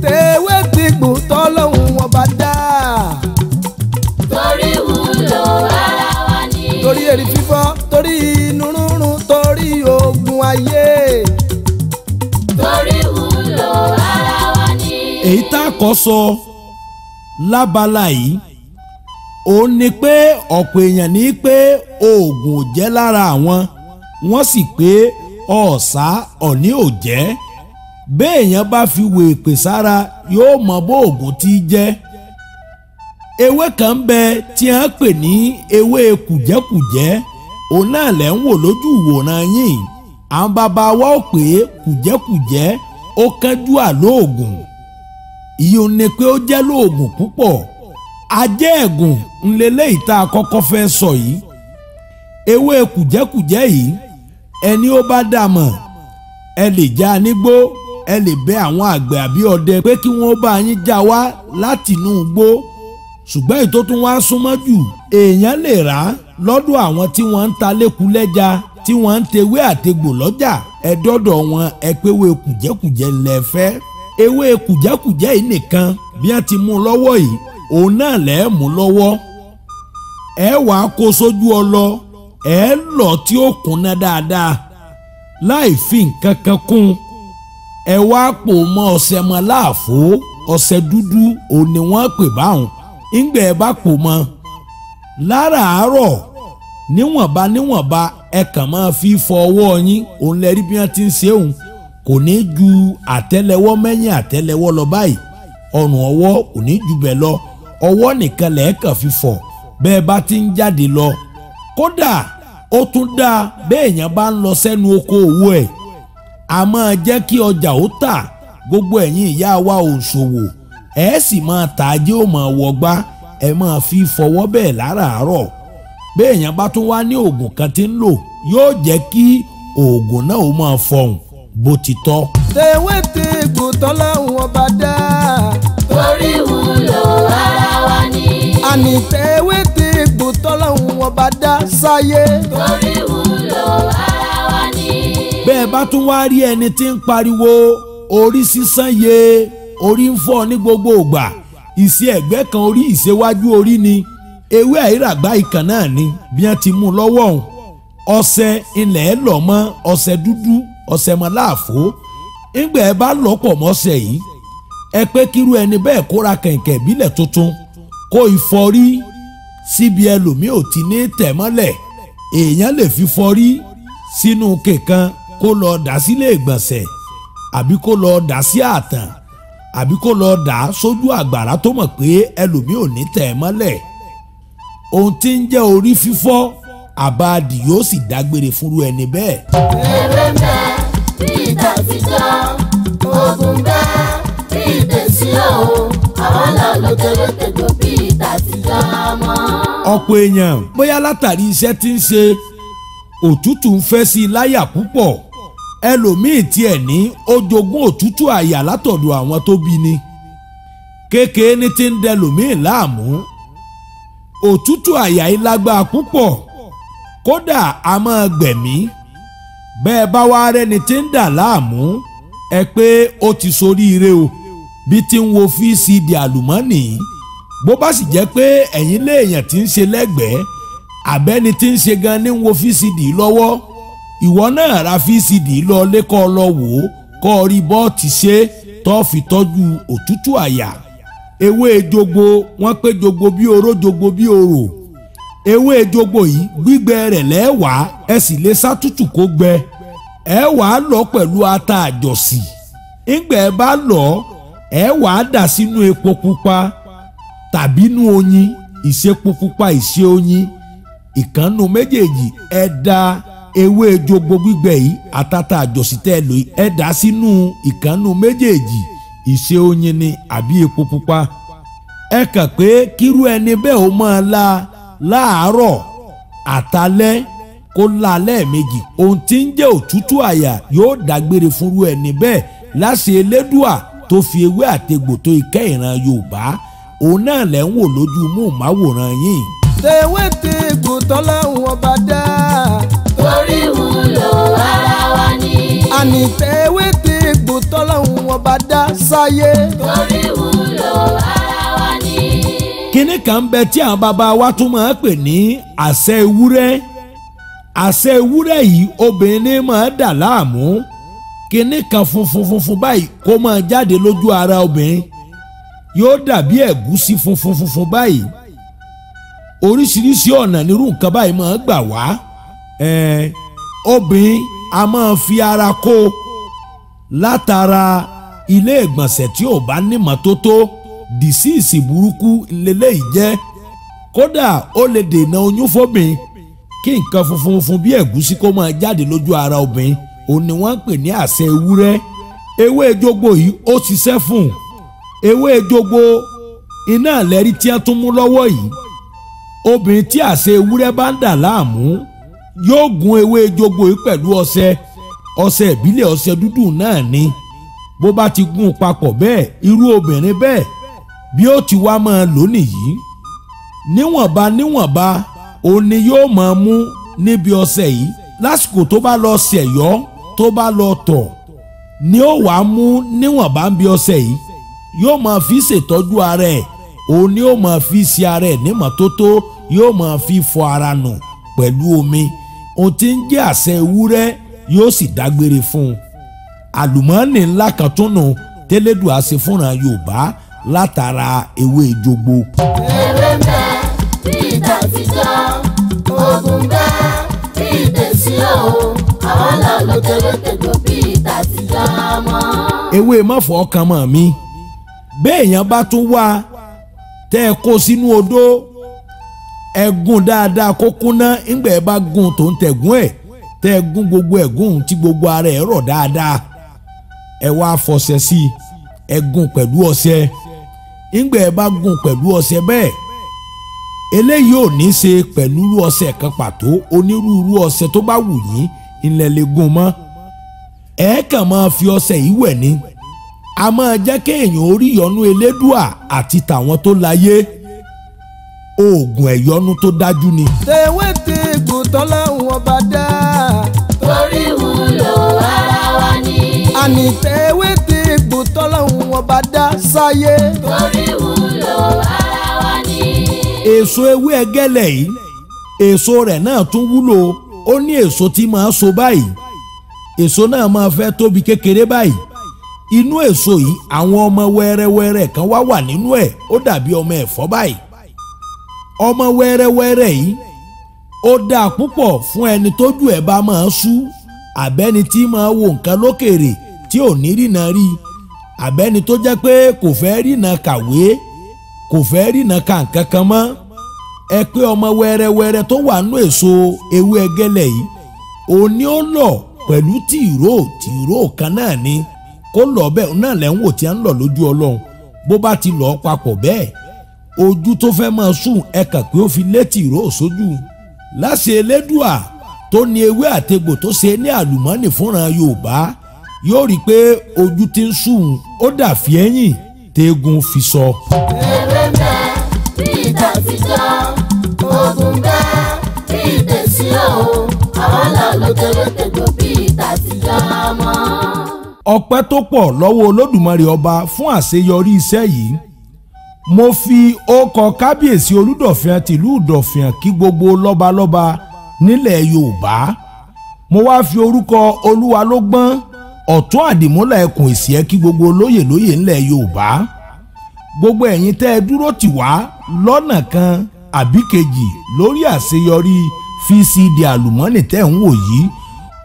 tewétegbò tọ́lọ́hún ọba dá. Torí wúlò ara wa ni. Torí èrì fífọ́ torí inú rúnrún torí ogun ayé. Torí wúlò ara wa ni. Èyí tá a kọ́ sọ lábala yìí ó ní pé ọ̀pọ̀ èèyàn ní pé oògùn ò jẹ́ lára àwọn wọ́n sì pé ọ̀sá ọ̀ní ò jẹ́ béèyàn bá fi wèèpè sára yóò mọ bó oògùn ti jẹ́. Ewé kan ń bẹ tí a ń pè ní ewé kùjẹ́kùjẹ́ òun náà lẹ̀ ń wò lójú ìwòran yìí àwọn bàbá wa ó pè é kùjẹ́kùjẹ́ ó kánjú àlóògùn ìyẹn ni pé ó jẹ́ lóògùn púpọ̀. Ajẹ́ ẹ̀gùn ńlẹ́lẹ́ ìta àkọ́kọ́ fẹ́ sọ yìí ewé kùjẹ́kùjẹ́ yìí ẹni ó bá dà mọ̀ ẹ lè já nígbó ẹ lè bẹ àwọn àgbẹ̀ àbí ọdẹ pé kí wọ́n bá yín já wá láti inú igbó ṣùgbọ́n èyí tó tún wá súnmọ́ jù èèyàn lè rà á lọ́dọ̀ àwọn tí wọ́n ń ta lékulẹ́ja tí wọ́n ń tewé àtegbò lọ́jà ẹ dọ́dọ̀ wọn ẹ pé ewé kùjẹ́kùjẹ́ ńlẹ̀ fẹ́ ewé kùjẹ́kùjẹ́ yìí nìkan bí wọ́n ti mú lọ́wọ́ yìí òun náà lẹ́ mú lọ́wọ́ ẹ wàá kó sójú ọlọ ẹ lọ tí ó kúnná dáadáa láì fi nǹkan kan kún ẹ wá pò mọ́ ọṣẹ mọ́ láàfó ọṣẹ dúdú òun ni wọ́n pè báwọn ńgbẹ́ ẹ bá pò mọ́ láràárọ̀ níwọ̀nba níwọ̀nba ẹ kàn máa fi fọ ọwọ́ yín òun lẹ rí bí wọ́n ti ń ṣe òun kò ní ju àtẹ́lẹwọ́ mẹ́yìn àtẹ́lẹwọ́ lọ báyìí ọrùn ọwọ́ kò ní ju bẹ́ẹ̀ lọ ọwọ́ nìkan lẹ́ẹ̀kan fi fọ̀ bẹ́ẹ̀ bá ti ń jáde lọ kódà ó tún dáa bẹ́ẹ̀ yẹn bá ń lọ sẹ́nu oko òwò ẹ̀ a máa jẹ́ kí ọjà ó tà gbogbo ẹ̀yin ìyá wa ò ṣòwò ẹ̀ sì máa tà á jẹ́ ó máa wọgbá ẹ̀ máa fi fọwọ́ bẹ́ẹ̀ láràárọ̀ bẹ́ẹ̀ yẹn bá tún wá ní oògùn kan tí ń lò yóò jẹ́ kí oògùn náà ó máa fọhùn bó ti tọ́. Tewétegbò tọ́lọ́hún ọba dá. Torí wúlò ara wa ni. Àní tewétegbò tọ́lọ́hún ọba dá sáyé. Torí wúlò ara wa ni. Bẹ́ẹ̀ bá tún wá rí ẹni tí ń pariwo orí sísán ye orí ń fọ́ ní gbogbo ìgbà ìṣe ẹ̀gbẹ́ kan orí ìṣèwájú orí ni Ewé àìràgbá ìkàn náà ni bí wọ́n ti mú lọ́wọ́ òun. Ọṣẹ ilẹ̀ ẹ̀ lọ̀ mọ́ ọṣẹ dúdú, ọṣẹ mọ́ láàfó. Ńgbà ẹ bá lọ́pọ̀ mọ́ṣẹ yìí, ẹ pé kírú ẹni bẹ́ẹ̀ kóra kẹ̀kẹ́ ìbílẹ̀ tuntun kó ìfọrí síbi ẹlòmíì ò ti ní tẹ̀ mọ́lẹ̀. Èèyàn lè fi fọrí sínú kẹ̀kan kó lọ dà sílé ìgbọ̀nsẹ̀, àbí kó lọ dà sí ààtàn, àbí kó lọ dà sójú àgbàrá tó mọ̀ pé ẹlòmíì ò ní tẹ̀ mọ́lẹ̀. Ohun tí ń jẹ́ orí fífọ́ àbáàdì yóò sì dágbére fúnrú ẹni bẹ́ẹ̀. Ewé ń bẹ bí ìtàtijọ́, oògùn ń bẹ bí ìtẹ̀sí o, àwa là ló tẹ̀wé tẹ̀gbọ́ bí ìtàtijọ́ mọ́. Ọ̀pọ̀ èèyàn bóyá látàrí iṣẹ́ tí ń ṣe, òtútù ń fẹ́ sí i láyà púpọ̀. Ẹlòmíì tiẹ̀ ní ó jogún òtútù àyà látọ̀dọ̀ àwọn tó bí ni. Kékeré ní ti ń dẹlòmíì láàmú. Òtútù àyà yìí lágbára púpọ̀, kódà a máa gbẹ̀mí. Bẹ́ẹ̀ bá wá rẹ́ni tí ń dà láàmú, ẹ pé ó ti soríire o, bí ti ń wo VCD àlùmọ́nì. Bó bá sì jẹ́ pé ẹ̀yin léèyàn tí ń ṣe lẹ́gbẹ̀ẹ́, àbẹ́ni tí ń ṣe gan ní ń wo VCD lọ́wọ́, ìwọ náà ra VCD lọ lẹ́kọ́ lọ wò ó, kọ́ rí bọ́ọ̀tì ṣe tó fi tọ́jú òtútù àyà. Ewé jogbo, wọ́n pé jogbo bí oró, jogbo bí orò. Ewé jogbo yìí gbígbẹ rẹ̀ lẹ́wàá, ẹ sì lè sátútù kó gbẹ. Ẹ wàá lọ pẹ̀lú ata àjọsì. Ńgbẹ́ ẹ bá lọ, ẹ wàá dà sínú epo pupa tàbí inú oyin, ìṣepo pupa ìṣe oyin, ìkànnù méjèèjì. Ẹ da ewé jogbo gbígbẹ yìí àtata àjọsì tẹ́ ẹ lò yìí, ẹ dà sínú ìkànnù méjèèjì, ìṣe oyin ni àbí epo pupa. Ẹ kàn pé kírú ẹni bẹ́ẹ̀ ó máa la láàárọ̀ àtalẹ́, kó la lẹ́ẹ̀mejì. Ohun tí ń jẹ́ òtútù àyà yóò dágbére fúnrú ẹni bẹ́ẹ̀ láṣẹ Elédùà tó fi ewé àtegbò tó ikẹ́ ìran Yorùbá. Òun náà lẹ́ ń wò lójú móhùnmáwòrán yìí. Tewé tegbò tọ́lọ́hun ọba dá. Torí wúlò ara wa ni. Àní tewé tegbò tọ́lọ́hun ọba dá sáyé. Torí wúlò ara wa ni. Kinní kan ń bẹ tí àwọn bàbá wa tún máa ń pè ní àṣẹ ewúrẹ́. Àṣẹ ewúrẹ́ yìí obìnrin ní máa dà láàmú. Kinní kan funfun funfun báyìí kó máa jáde lójú ara obìnrin, yóò dàbí ẹ̀gúsí funfun funfun báyìí. Oríṣiríṣi ọ̀nà nírú nǹkan báyìí máa gbà wá. Obìnrin a máa fi ara kó látara ilé ìgbọ̀nsẹ̀ tí ò bá nímọ́tótó. Dìsíìsì burúkú lélẹ́yìí jẹ́, kódà ó lè dènà oyún fóbìnrin. Kí nǹkan funfun funfun bí ẹ̀gúsí kó máa jáde lójú ara obìnrin, òun ni wọ́n ń pè ní àṣẹ ewúrẹ́. Ewé jogbo yìí ó ṣiṣẹ́ fún un. Ewé jogbo iná lẹ́rí tí wọ́n tún mú lọ́wọ́ yìí. Obìnrin tí àṣẹ ewúrẹ́ bá ń dà láàmú yóò gún ewé jogbo yìí pẹ̀lú ọṣẹ, ọṣẹ ìbílẹ̀, ọṣẹ dúdú náà ni. Bó bá ti gún papọ̀ bẹ́ẹ̀, irú obìnrin bẹ́ẹ̀ bí ó ti wá máa lò nìyí. Níwọ̀nba níwọ̀nba òun ni yóò máa mú níbi ọṣẹ yìí. Lásìkò tó bá lọ ṣẹ̀yọ́, tó bá lọ tọ̀, ni ó wàá mú níwọ̀nba ń bi ọṣẹ yìí. Yóò máa fi ṣètọ́jú ara ẹ̀, òun ni ó máa fi ṣe ara ẹ̀ nímọ́tótó, yóò máa fi fọ ara nù pẹ̀lú omi. Ohun tí ń jẹ́ àṣẹ ewúrẹ́ yóò sì dágbére fún un. Àlùmọ́ọ́nì ńlá kan tún nù tẹ́lẹ́dùá ṣe fúnra Yorùbá látara ewé jogbo. Ewé ń bẹ bí ìtàtijọ́, oògùn ń bẹ bí ìtẹ̀sí o, àwa là ló tẹ̀wé tẹ̀gbò bí ìtàtijọ́ mọ́. Ewé mọ̀fọ́ kan mọ̀ mi. Béèyàn bá tún wá tẹ́ ẹ kó sínú odó, ẹ gún dáadáa kó kúnná. Ńgbà ẹ bá gún tó ń tẹ̀gún ẹ̀, tẹ́ ẹ gún gbogbo ẹ̀gún tí gbogbo ara ẹ̀ rọ̀ dáadáa, ẹ wá fọṣẹ sí i, ẹ gún pẹ̀lú ọṣẹ. Ńgbà ẹ bá gún pẹ̀lú ọṣẹ bẹ́ẹ̀, eléyìí ò ní ṣe pẹ̀lú irú ọṣẹ kan pàtó, onírúurú ọṣẹ tó bá wù yín ilẹ̀ lè gún mọ́. Ẹ kàn máa fi ọṣẹ yìí wẹ̀ ni. A máa jẹ́ kéèyàn orí ìyọ́nú Elédùà àti tàwọn tó láyé. Oògùn ẹ̀yọ́nú tó dájú ni. Tewé tegbò tọ́lọ́hun ọba dá. Torí wúlò ara wa ni. Àní tewé tegbò tọ́lọ́hun ọba dá sáyé. Torí wúlò ara wa ni. Èso ewé ẹgẹ́lẹ̀ yìí, èso rẹ̀ náà tún wúlò. Ó ní èso tí máa so báyìí, èso náà máa fẹ́ tóbi kékeré báyìí. Inú èso yìí àwọn ọmọ wẹ́rẹ́wẹ́rẹ́ kan wá wà nínú ẹ̀, ó dàbí ọmọ ẹ̀fọ́ báyìí. Ọmọ wẹ́rẹ́wẹ́rẹ́ yìí ó dáa púpọ̀ fún ẹni tójú ẹ̀ bá máa sú, àbẹ́ni tí máa wo nǹkan lókèrè tí ò ní rìnà rí, àbẹ́ni tó jẹ́ pé kò fẹ́ rìnà kàwé, kò fẹ́ rìnà ka nǹkan kan mọ́. Ẹ pé ọmọ wẹ́rẹ́wẹ́rẹ́ tó wà nínú èso ewé ẹgẹ́lẹ̀ yìí òní ó lọ pẹ̀lú tìró tìró kan náà ni kó lọ bẹ́ẹ̀ náà lẹ́ ń wò tí a ń lọ lójú Ọlọ́run. Bó bá ti lọ papọ̀ bẹ́ẹ̀, ojú tó fẹ́ máa sùn ẹ kàn pé ó fi lé tìró sójú. Láṣẹ Elédùà tó ní ewé àtegbò tó ṣe ní àlùmọ́nì fúnra Yorùbá, yóò rí i pé ojú ti ń sùn ó dàfí ẹ̀yìn tẹ́gun fi sọ. Ewé ń bẹ bíi tàtijọ́, oògùn bẹ bíi tẹ̀sí o, àwa là ló tewétegbò bíi tàtijọ́ mọ́. Ọpẹ́ tó pọ̀ lọ́wọ́ Olódùmarè ọba fún àṣeyọrí iṣẹ́ yìí. Mo fi ókọ kábíyèsí Olúdọ̀fíàn tìlú Ìdọ̀fíàn kí gbogbo lọ́balọ́ba nílẹ̀ Yorùbá. Mo wá fi orúkọ Olúwalógbọ́n Ọ̀tún Àdìmúlà Ẹkùn Ìsìẹ́ kí gbogbo lóyè lóyè ńlẹ̀ Yorùbá. Gbogbo ẹ̀yin tẹ́ ẹ dúró tì wá lọ́nà kan àbí kejì lórí àṣeyọrí VCD àlùmọ́nì tẹ́ ń wò yìí,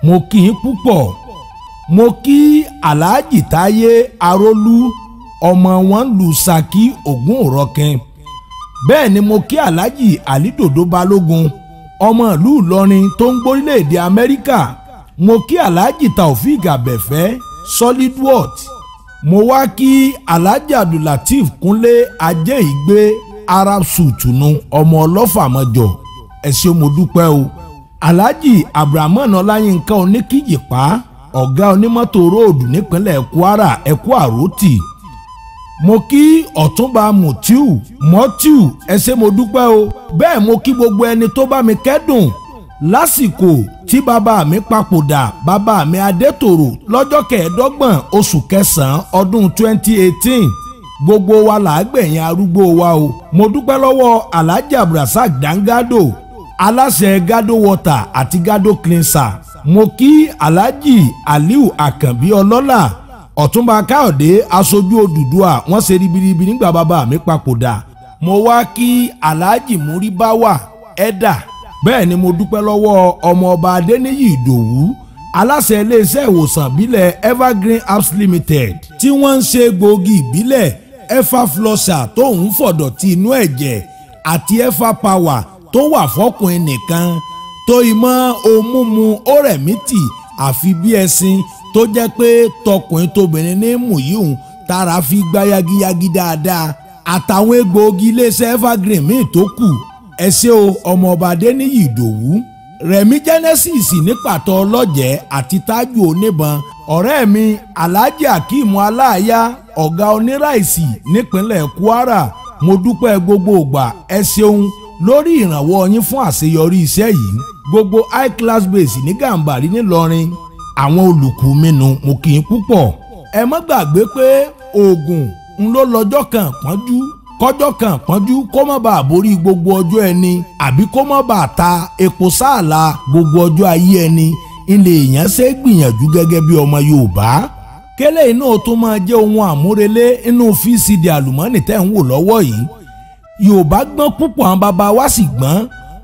mo kí yín púpọ̀. Mo kí Alhaji Táyé Arólú, ọmọ wọn lu Ṣakí Ògún Òrọ̀kìn. Bẹ́ẹ̀ ni mo kí Alhaji Àlídòdó Balógun, ọmọ ìlú Ìlọrin tó ń gbórílẹ̀-èdè Amẹ́ríkà. Mo kí Alhaji Taofeek Abẹ́fẹ́ Solidwort. Mo wá kí Alhaji Abdulateef Kúnlé Ajéìgbé Arab Sùtùnú, ọmọ ọlọ́fàmọjọ, ẹ ṣé mo dúpẹ́ o. Alhaji Abrahamu Ọláyínká Oníkìjìpá, ọ̀gá onímọ́tò róòdù nípínlẹ̀ Kwara, ẹ̀kú àròtì. Mo kí Ọ̀túnba Mutiu Mọ́tíù, ẹ ṣé mo dúpẹ́ o. Bẹ́ẹ̀ mo kí gbogbo ẹni tó bá mi kẹ́dùn lásìkò tí bàbá mi papòdà, bàbá mi Adétòrò, lọ́jọ́ 25 oṣù kẹsàn-án ọdún 2018. Gbogbo wa là á gbẹ̀yìn arúgbó wa o. Mo dúpẹ́ lọ́wọ́ Alhaji Abdulrasaq Dangado, aláṣẹ Gado Water àti Gado Cleanser. Mo kí Alhaji Aliu Àkànbí Ọlọ́lá, Ọ̀túnba Káyọ̀dé aṣojú Odùduwà, wọ́n ṣe ribiribi nígbà bàbá mi papòdà. Mo wá kí Alhaji Muribawa Ẹ̀dà. Bẹ́ẹ̀ ni mo dúpẹ́ lọ́wọ́ ọmọọba Adéníyì Ìdòwú, aláṣẹ iléeṣẹ́ ìwòsàn ìbílẹ̀ Evergreen Apps Limited, tí wọ́n ń ṣe gbòógì ìbílẹ̀ Efa Flusher tó ń fọ̀dọ̀tí inú ẹ̀jẹ̀ àti Efa Power tó wà fọ́kùnrin nìkan, tó ìmọ̀ òmùmù ọ̀rẹ́mìtì àfi bí ẹṣin, tó jẹ́ pé tọkùnrin tóbìnrin ní mùyíhùn tára fi gbá yagiyagi dáadáa, àtàwọn egbòogi iléeṣẹ́ Evergreen míì tó kù. Ẹ ṣé o ọmọọba Adéníyì Ìdòwú. Rẹ̀mí Genesis ní pàtó ọlọ́jẹ́ àti Tájù Oníbọn, ọ̀rẹ́ mi Alhaji Akeem Aláàyá, ọ̀gá oníráìsì nípínlẹ̀ Kwara, mo dúpẹ́ gbogbo ògbà, ẹ ṣeun lórí ìrànwọ́ yín fún àṣeyọrí iṣẹ́ yìí. Gbogbo high class base ní Gàmbàrí nílọrin, àwọn olùkú mi nu, mo kì í púpọ̀. Ẹ má gbàgbé pé oògùn ń ló lọ́jọ́ kan pọ́njú, kọjọ́ kan pọ́njú kó má bàa borí gbogbo ọjọ́ ẹni, àbí kó má bàa ta epo sáàlà gbogbo ọjọ́ ayé ẹni. Ilé èèyàn ṣe é gbìyànjú gẹ́gẹ́ bí ọmọ Yorùbá. Kélé inú tó máa jẹ́ ohun àmúrelé inú VCD àlùmọ́nì tẹ́ ń wò lọ́wọ́ yìí. Yorùbá gbọ́n púpọ̀, àwọn bàbá wa sì gbọ́n.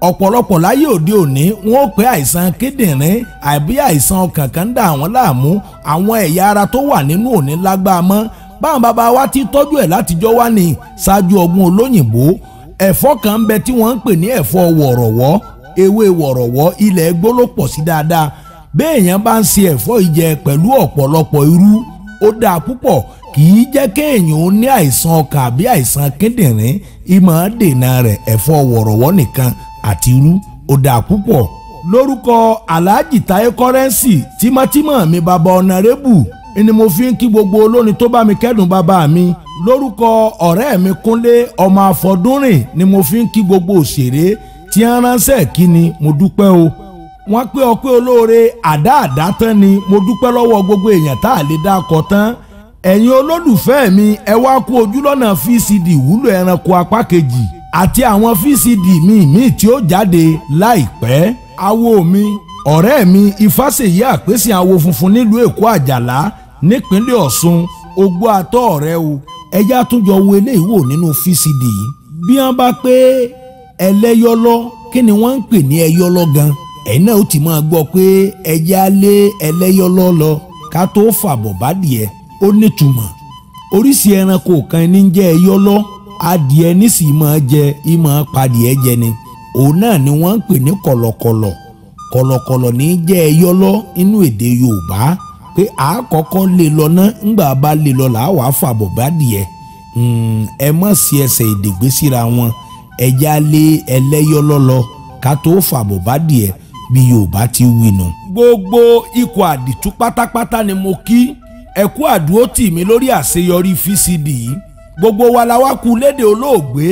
Ọ̀pọ̀lọpọ̀ láyé òde òní wọn ò pé àìsàn kíndìnrín àbí àìsàn ọkàn kan ń dà wọ́n láàmú, àwọn ẹ̀yà ara tó wà nínú òní lágbàá mọ́. Báwọn bàbá wa ti tọ́jú ẹ̀ látijọ́ wá ní ṣáájú ọgbọ́n olóyìnbó. Ẹ̀fọ́ kan ń bẹ tí wọ́n ń pè ní ẹ̀fọ́ wọ̀rọ̀wọ́, ewé wọ̀rọ̀wọ́ ilẹ̀ ẹgbó ló pọ̀ sí dáadáa. Béèyàn bá ń ṣe ẹ̀fọ́ yìí jẹ pẹ̀lú ọ̀pọ̀lọpọ̀ irú, ó dáa púpọ̀, kì í jẹ́ kéèyàn ó ní àìsàn ọkàn àbí àìsàn kíndìnrín, ìmọ̀ dènà rẹ̀. Ẹ̀fọ́ wọ̀rọ̀wọ́ nìkan àti irú ó dáa púpọ̀. Lórúkọ Alhaji Taye Currency, tímọ́tímọ́ mi bàbá ọ̀nàrẹ́bù ni mo fi ń kí gbogbo olórin tó bá mi kẹ́dùn bàbá mi. Lórúkọ ọ̀rẹ́ mi Kúnlé ọmọ Àfọ̀dúnrìn ni mo fi ń kí gbogbo òṣèré tí ń ránṣẹ́ kí ni, mo dúpẹ́ o. Wọ́n pé ọpẹ́ olóore àdá àdá tán ni, mo dúpẹ́ lọ́wọ́ gbogbo èèyàn tá a lè dá akọ tán. Ẹ̀yin olólùfẹ́ mi, ẹ wá kú ojúlọ́nà VCD ìwúlò ẹranko apá kejì. àti àwọn VCD míì tí ó jáde láìpẹ́. Awo mi, ọ̀rẹ́ mi Ifáṣèyí Àpèsè awo funfun nílùú Èkó Àjàlá nípínlẹ̀ Ọ̀ṣun, ogbó atọ́ ọ̀rẹ́ o. Ẹja tún jọ wo eléyìí wò nínú VCD yìí. Bí wọ́n bá pé ẹlẹ́yọlọ́, kí ni wọ́n ń pè ní ẹyọlọ́ gan? Ẹ̀yin náà ó ti máa gbọ́ pé ẹja lé ẹlẹ́yọlọ́ lọ ká tó fàbọ̀ bá díẹ̀, ó nítumọ̀. Oríṣi ẹranko kan ní jẹ́ ẹyọlọ́, adìẹ nísì máa jẹ, ìmọ̀ padìẹ jẹ ni. Òun náà ni wọ́n ń pè ní kọ̀lọ̀kọ̀lọ̀. Kọ̀lọ̀kọ̀lọ̀ ní jẹ́ ẹyọlọ́ inú èdè Yorùbá, pé àkọ́kọ́ lè lọ ná, ńgbà bá lè lọ là á wàá fàbọ̀ bá díẹ̀. Ẹ mọ̀ sí ẹsẹ̀ ìdègbé síra wọn, ẹja lé ẹlẹ́yọlọ́ lọ ká tó fàbọ̀ bá díẹ̀ bí Yorùbá ti wí nù. Gbogbo ikọ̀ àdìtú pátápátá ni mo kí, ẹ kú àdúró tì mí lórí àṣeyọrí VCD yìí. Gbogbo wa la wá kú léde olóògbé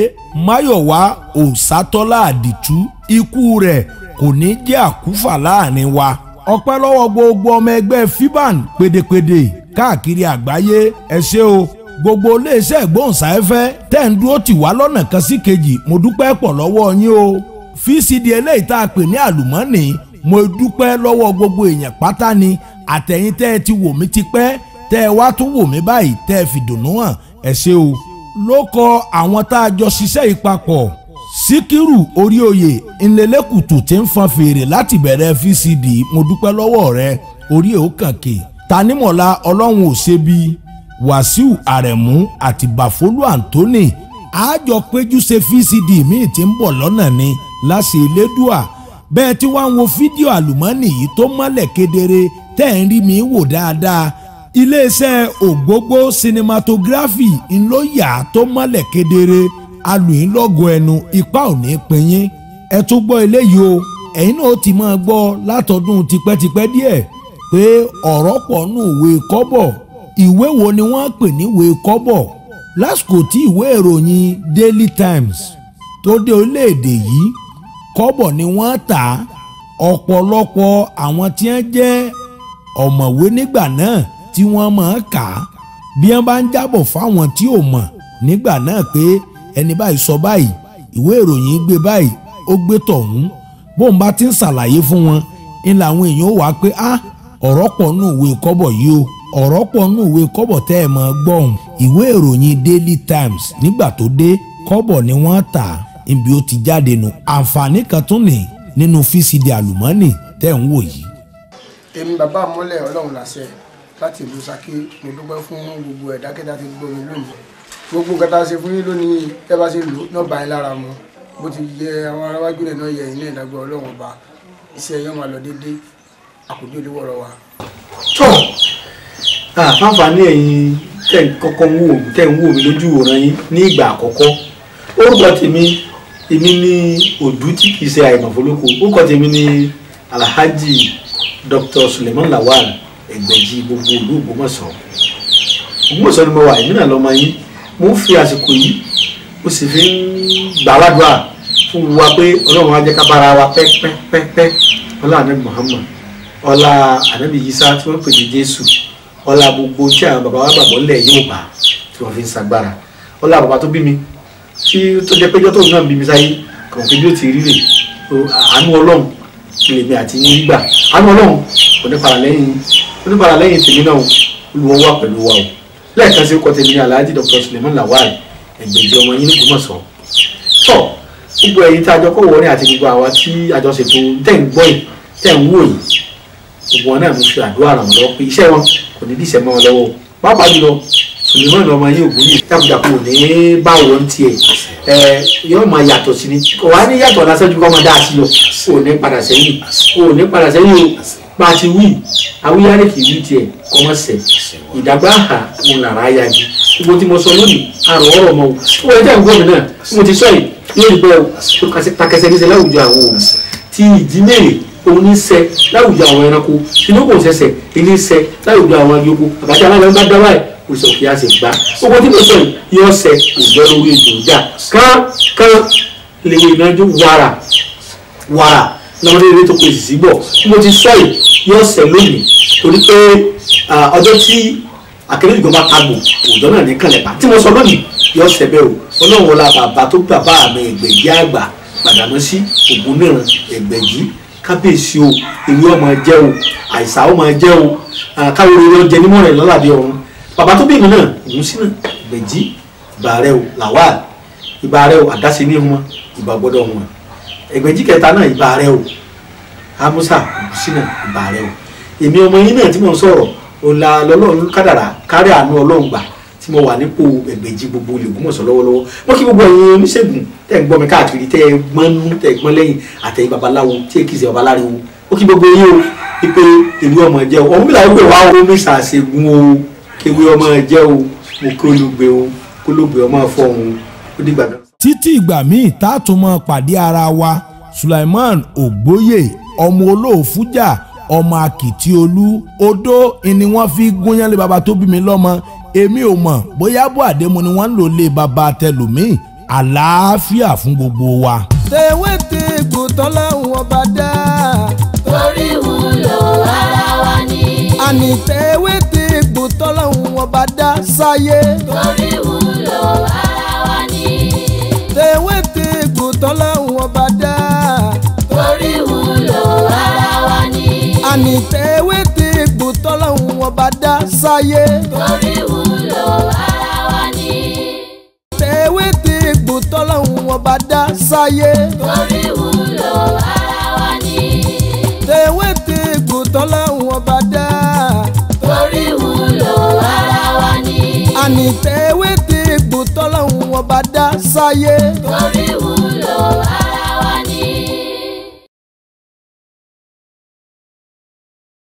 Máyọ̀wá Òsátọ́lá Àdìtú, ikú rẹ̀ kò ní jẹ́ àkúfà láàrin wa. Ọpẹ́ lọ́wọ́ gbogbo ọmọ ẹgbẹ́ FIBAN pédépédé káàkiri àgbáyé, ẹ ṣé o. Gbogbo iléeṣẹ́ ìgbóhùnsáfẹ́fẹ́ tẹ́ ń dúró tì wá lọ́nà kan sí kejì, mo dúpẹ́ pọ̀ lọ́wọ́ yín o. VCD eléyìí tá a pè ní àlùmọ́nì, mo dúpẹ́ lọ́wọ́ gbogbo èèyàn pátá ni, àtẹ̀yìn tẹ́ ẹ ti wò mí tipẹ́, tẹ́ ẹ wá tún wò mí báyìí tẹ́ ẹ fi dùnnú hàn, ẹ ṣé o. Ló kọ àwọn tá a jọ ṣiṣẹ́ ìpapọ̀, Síkírù Oríoyè ńlẹ́lẹ́kùtù tí ń fan fèrè láti bẹ̀rẹ̀ VCD, mo dúpẹ́ lọ́wọ́ rẹ, orí ẹ̀ ó kàn kè. Tanímọ̀lá Ọlọ́run ò ṣe bí, Wàsíù Àrẹ̀mú àti Bàfólú Anthony, àjọ péjú ṣe VCD míì tí ń bọ̀ lọ́nà ni láṣẹ Elédùà. Bẹ́ẹ̀ tí wọ́n ń wo fídíò àlùmọ́nì yìí tó mọ́lẹ̀ kedere tẹ́ ń rí mi wò dáadáa. Iléeṣẹ́ Ògógó cinematography ńlọ́yà tó mọ́lẹ̀ kedere, alùyìnlọ́gọ̀ ẹnu ipa ò ní pín yín. Ẹ tún gbọ́ eléyìí o, ẹ̀yin náà ti máa gbọ́ látọdún tipẹ́tipẹ́ díẹ̀ pé ọ̀rọ̀ pọ̀ nù ìwé kọ́bọ̀. Ìwé wo ni wọ́n pè ní ìwé kọ́bọ̀? Lásìkò tí ìwé ìròyìn Daily Times tó dé orílẹ̀-èdè yìí, kọ́bọ̀ ni wọ́n tà. Ọ̀pọ̀lọpọ̀ àwọn tí wọ́n jẹ́ ọ̀mọ̀wé nígbà náà tí wọ́n máa kà á, bí wọ́n bá ń jábọ̀ fáwọn tí ò mọ̀ nígbà náà pé ẹni báyìí sọ báyìí, ìwé ìròyìn gbé báyìí, ó gbé tọ̀hún, bóun bá ti ń ṣàlàyé fún wọn ń làwọn èèyàn wà pé á ọ̀rọ̀ pọ̀ nù ìwé kọ́bọ̀ yìí o, ọ̀rọ̀ pọ̀ nù ìwé kọ́bọ̀ tẹ́ ẹ̀ mọ́ gbọ́hùn. Ìwé ìròyìn Daily Times nígbà tó dé, kọ́bọ̀ ni wọ́n tà, ibi ó ti jáde nù. Àǹfààní kan tún ní nínú VCD àlùmọ́nì tẹ́ ń wò yìí. Èmi bàbá àmọ́lẹ̀ Ọlọ́run làṣẹ láti ìlú Ṣakí, mo dúpẹ́ fún gbogbo ẹ̀dá kẹta ti gbọ́ mi lónìí. Gbogbo nǹkan tá a ṣe fún yín lónìí tẹ́ bá ṣe lò náà bá yín lára mu, bó ti yẹ àwọn aráwájú rẹ̀ náà yẹ ilé ìdágbé Ọlọ́run ọba, iṣẹ́ yẹn máa lọ déédéé, àkójọ olówó wa. Tó àfáàfáàní ẹ̀yin tẹ́ ń kọ́kọ́ ń wò tẹ́ ń wò mí lójú ìwòran yín ní ìgbà àkọ́kọ́, orúkọ tèmi èmi ní òdú tí kì í ṣe àìmọ̀fólókò, orúkọ tèmi ní Alhaji Dr. Suleiman Lawal Ẹgbẹ̀jì gbogbo ìlú Ògbómọ̀ṣọ́. Ògbómọ̀ṣọ́ ni mo wà, èmi náà lọ́mọ yín. Mo ń fi àsìkò yìí mo sì fi ń gbàládùá fún wa pé Ọlọ́run á jẹ́ ká bára wa pẹ́pẹ́pẹ́pẹ́. Ọlá ànábì Muhammad, ọlá ànábì Yísá tí wọ́n pè ní Jésù, ọlá gbogbo tí àwọn bàbá wa gbàgbọ́ ńlẹ̀ Yorùbá tí wọ́n fi ń sagbára, ọlá bàbá tó bí mi tí tó jẹ́ péjọ́ tóun náà bí mi sáyé kàn pé bí ó ti rí rè, àánú Ọlọ́run lèmi àti yín gbà, àánú Ọlọ́run kò ní padà lẹ́yìn, kò ní padà lẹ́yìn tèmi náà, Olúwa wà pẹ̀lú wa o. Lẹ́ẹ̀kan sí orúkọ tèmi ní Alhaji Dr. Suleiman Lawal Ẹgbẹ̀jì ọmọ yín ní Ògbómọ̀ṣọ́. Tọ́ gbogbo ẹ̀yin tí a jọ kọ́ wọrin àti gbogbo àwa tí a jọ ṣètò tẹ̀ ń gbọ́ yìí tẹ̀ ń wò yìí, gbogbo wọn náà mo fi àdúrà ràn wọ́n lọ́wọ́ pé iṣẹ́ wọn kò ní díṣẹ́ mọ́ wọn lọ́wọ́. Pàápàá jùlọ Suleiman ọmọ yín ògùn yìí jákujàku ò ní bá wọn tiẹ̀, ẹ yóò máa yàtọ̀ sí ni, kò wá ní yàtọ̀ lásán ju kọ́ máa dá sí lọ, kò ní padà sẹ́yìn, kò ní padà sẹ́yìn o. Bá a ti wí awíyáre kì í wí tiẹ̀ kọ́ mọ́ sẹ̀, ìdàgbà àhà òun làrá yá ju. Gbogbo tí mo sọ lónìí àrò ọ̀rọ̀ mọ́ o, ó wọ́n jẹ́ nǹkan mi náà tí mo ti sọ yìí yóò rí bẹ́ẹ̀ o, tó takẹsẹ̀ níṣẹ́ láwùjọ àwọn òun tí ìjímèrè òun ní sẹ láwùjọ àwọn ẹranko, tinúkò sẹsẹ ní sẹ láwùjọ àwọn yòókù, àbájá alága ń bá dá báyìí òṣìṣẹ́ òkè á sì gbá. Gbogbo tí mo sọ yìí yóò sẹ òjò lórí ètò ìjà kán lè ìnájú wàrà wàrà lọ́mọdé eré tó pèsè sí bọ̀. Bí mo ti sọ yìí yóò sẹ lónìí torí pé ọjọ́ tí akérèdìgbọ́n bá tagbò òjò náà ní kànlẹ̀ pa. Tí mo sọ lónìí Yọ sẹ́bẹ̀ o. Ọlọ́run wọlá bàbá tó bàbá mi Ẹgbẹ̀jì àgbà Gbàdámọ́sí Ògúnníran Ẹgbẹ̀jì kábíyèsí o. Ìwé ọmọ jẹ́ o, àìsà ọmọ jẹ́ o, káwọn orí ọjẹ nímọ̀ rẹ̀ lọ́làdé ọ̀run. Bàbá tó bí mi náà Ògúnṣínà Ẹgbẹ̀jì, ìbà rẹ o Lawal, ìbà rẹ o àdáṣe ní wọn, ìbà gbọ́dọ̀ wọn. Ẹgbẹ̀jì kẹta náà ìbà rẹ o Amusa Ògúnṣínà, ìbà rẹ o. Èmi ọmọ yín náà tí mò ń sọ̀rọ̀ ọ̀la lọ́lọ́run kádàrá kárí àánú Ọlọ́run gbà tí mo wà nípò Ẹgbẹ̀jì gbogbo olè Ògbómọ̀ṣọ́ lọ́wọ́lọ́wọ́. Wọ́n kí gbogbo ẹ̀yin oníṣègùn tẹ́ ń gbọ́ mi káàkiri, tẹ́ ẹ gbọ́n nú, tẹ́ ẹ gbọ́n lẹ́yìn, àtẹ̀yìn babaláwo tí ẹ kì í ṣe babaláriwo. Ó kí gbogbo yín o wípé ìlú ọmọ jẹ́ o. Ọ̀hún bílà wípé wàá omi ṣàṣègùn o, kéwé ọmọ jẹ́ o, mo kí olùgbé o, kólógbé ọmọ fọ̀hún o. Ó dìgbà náà. Títí ìgbà míì tá a tún máa pàdé ara wa, Sulaiman Ògbóyè ọmọ olóòfújà ọmọ Akitiolú odó ni wọ́n fi gúnyán lé baba tó bí mi lọ́mọ. Èmi ò mọ̀ bóyá bó àdému ni wọ́n ń lò lé baba tẹlòmíì. Àlàáfíà fún gbogbo wa. Tewé tegbò tọ́lọ́hún ọba dá. Torí wúlò ara wa ni. Àní tewé tegbò tọ́lọ́hún ọba dá sáyé. Torí wúlò ara wa ni. Tewé tegbò tọ́lọ́hún ọba dá. Torí wúlò ara wa ni. Àní tewé tegbò tọ́lọ́hún ọba dá sáyé. Torí wúlò ara wa ni. Tewé tegbò tọ́lọ́hún ọba dá sáyé. Torí wúlò ara wa ni. Tewé tegbò tọ́lọ́hún ọba dá. Torí wúlò ara wa ni. Àní tewé tegbò tọ́lọ́hún ọba dá sáyé. Torí wúlò ara.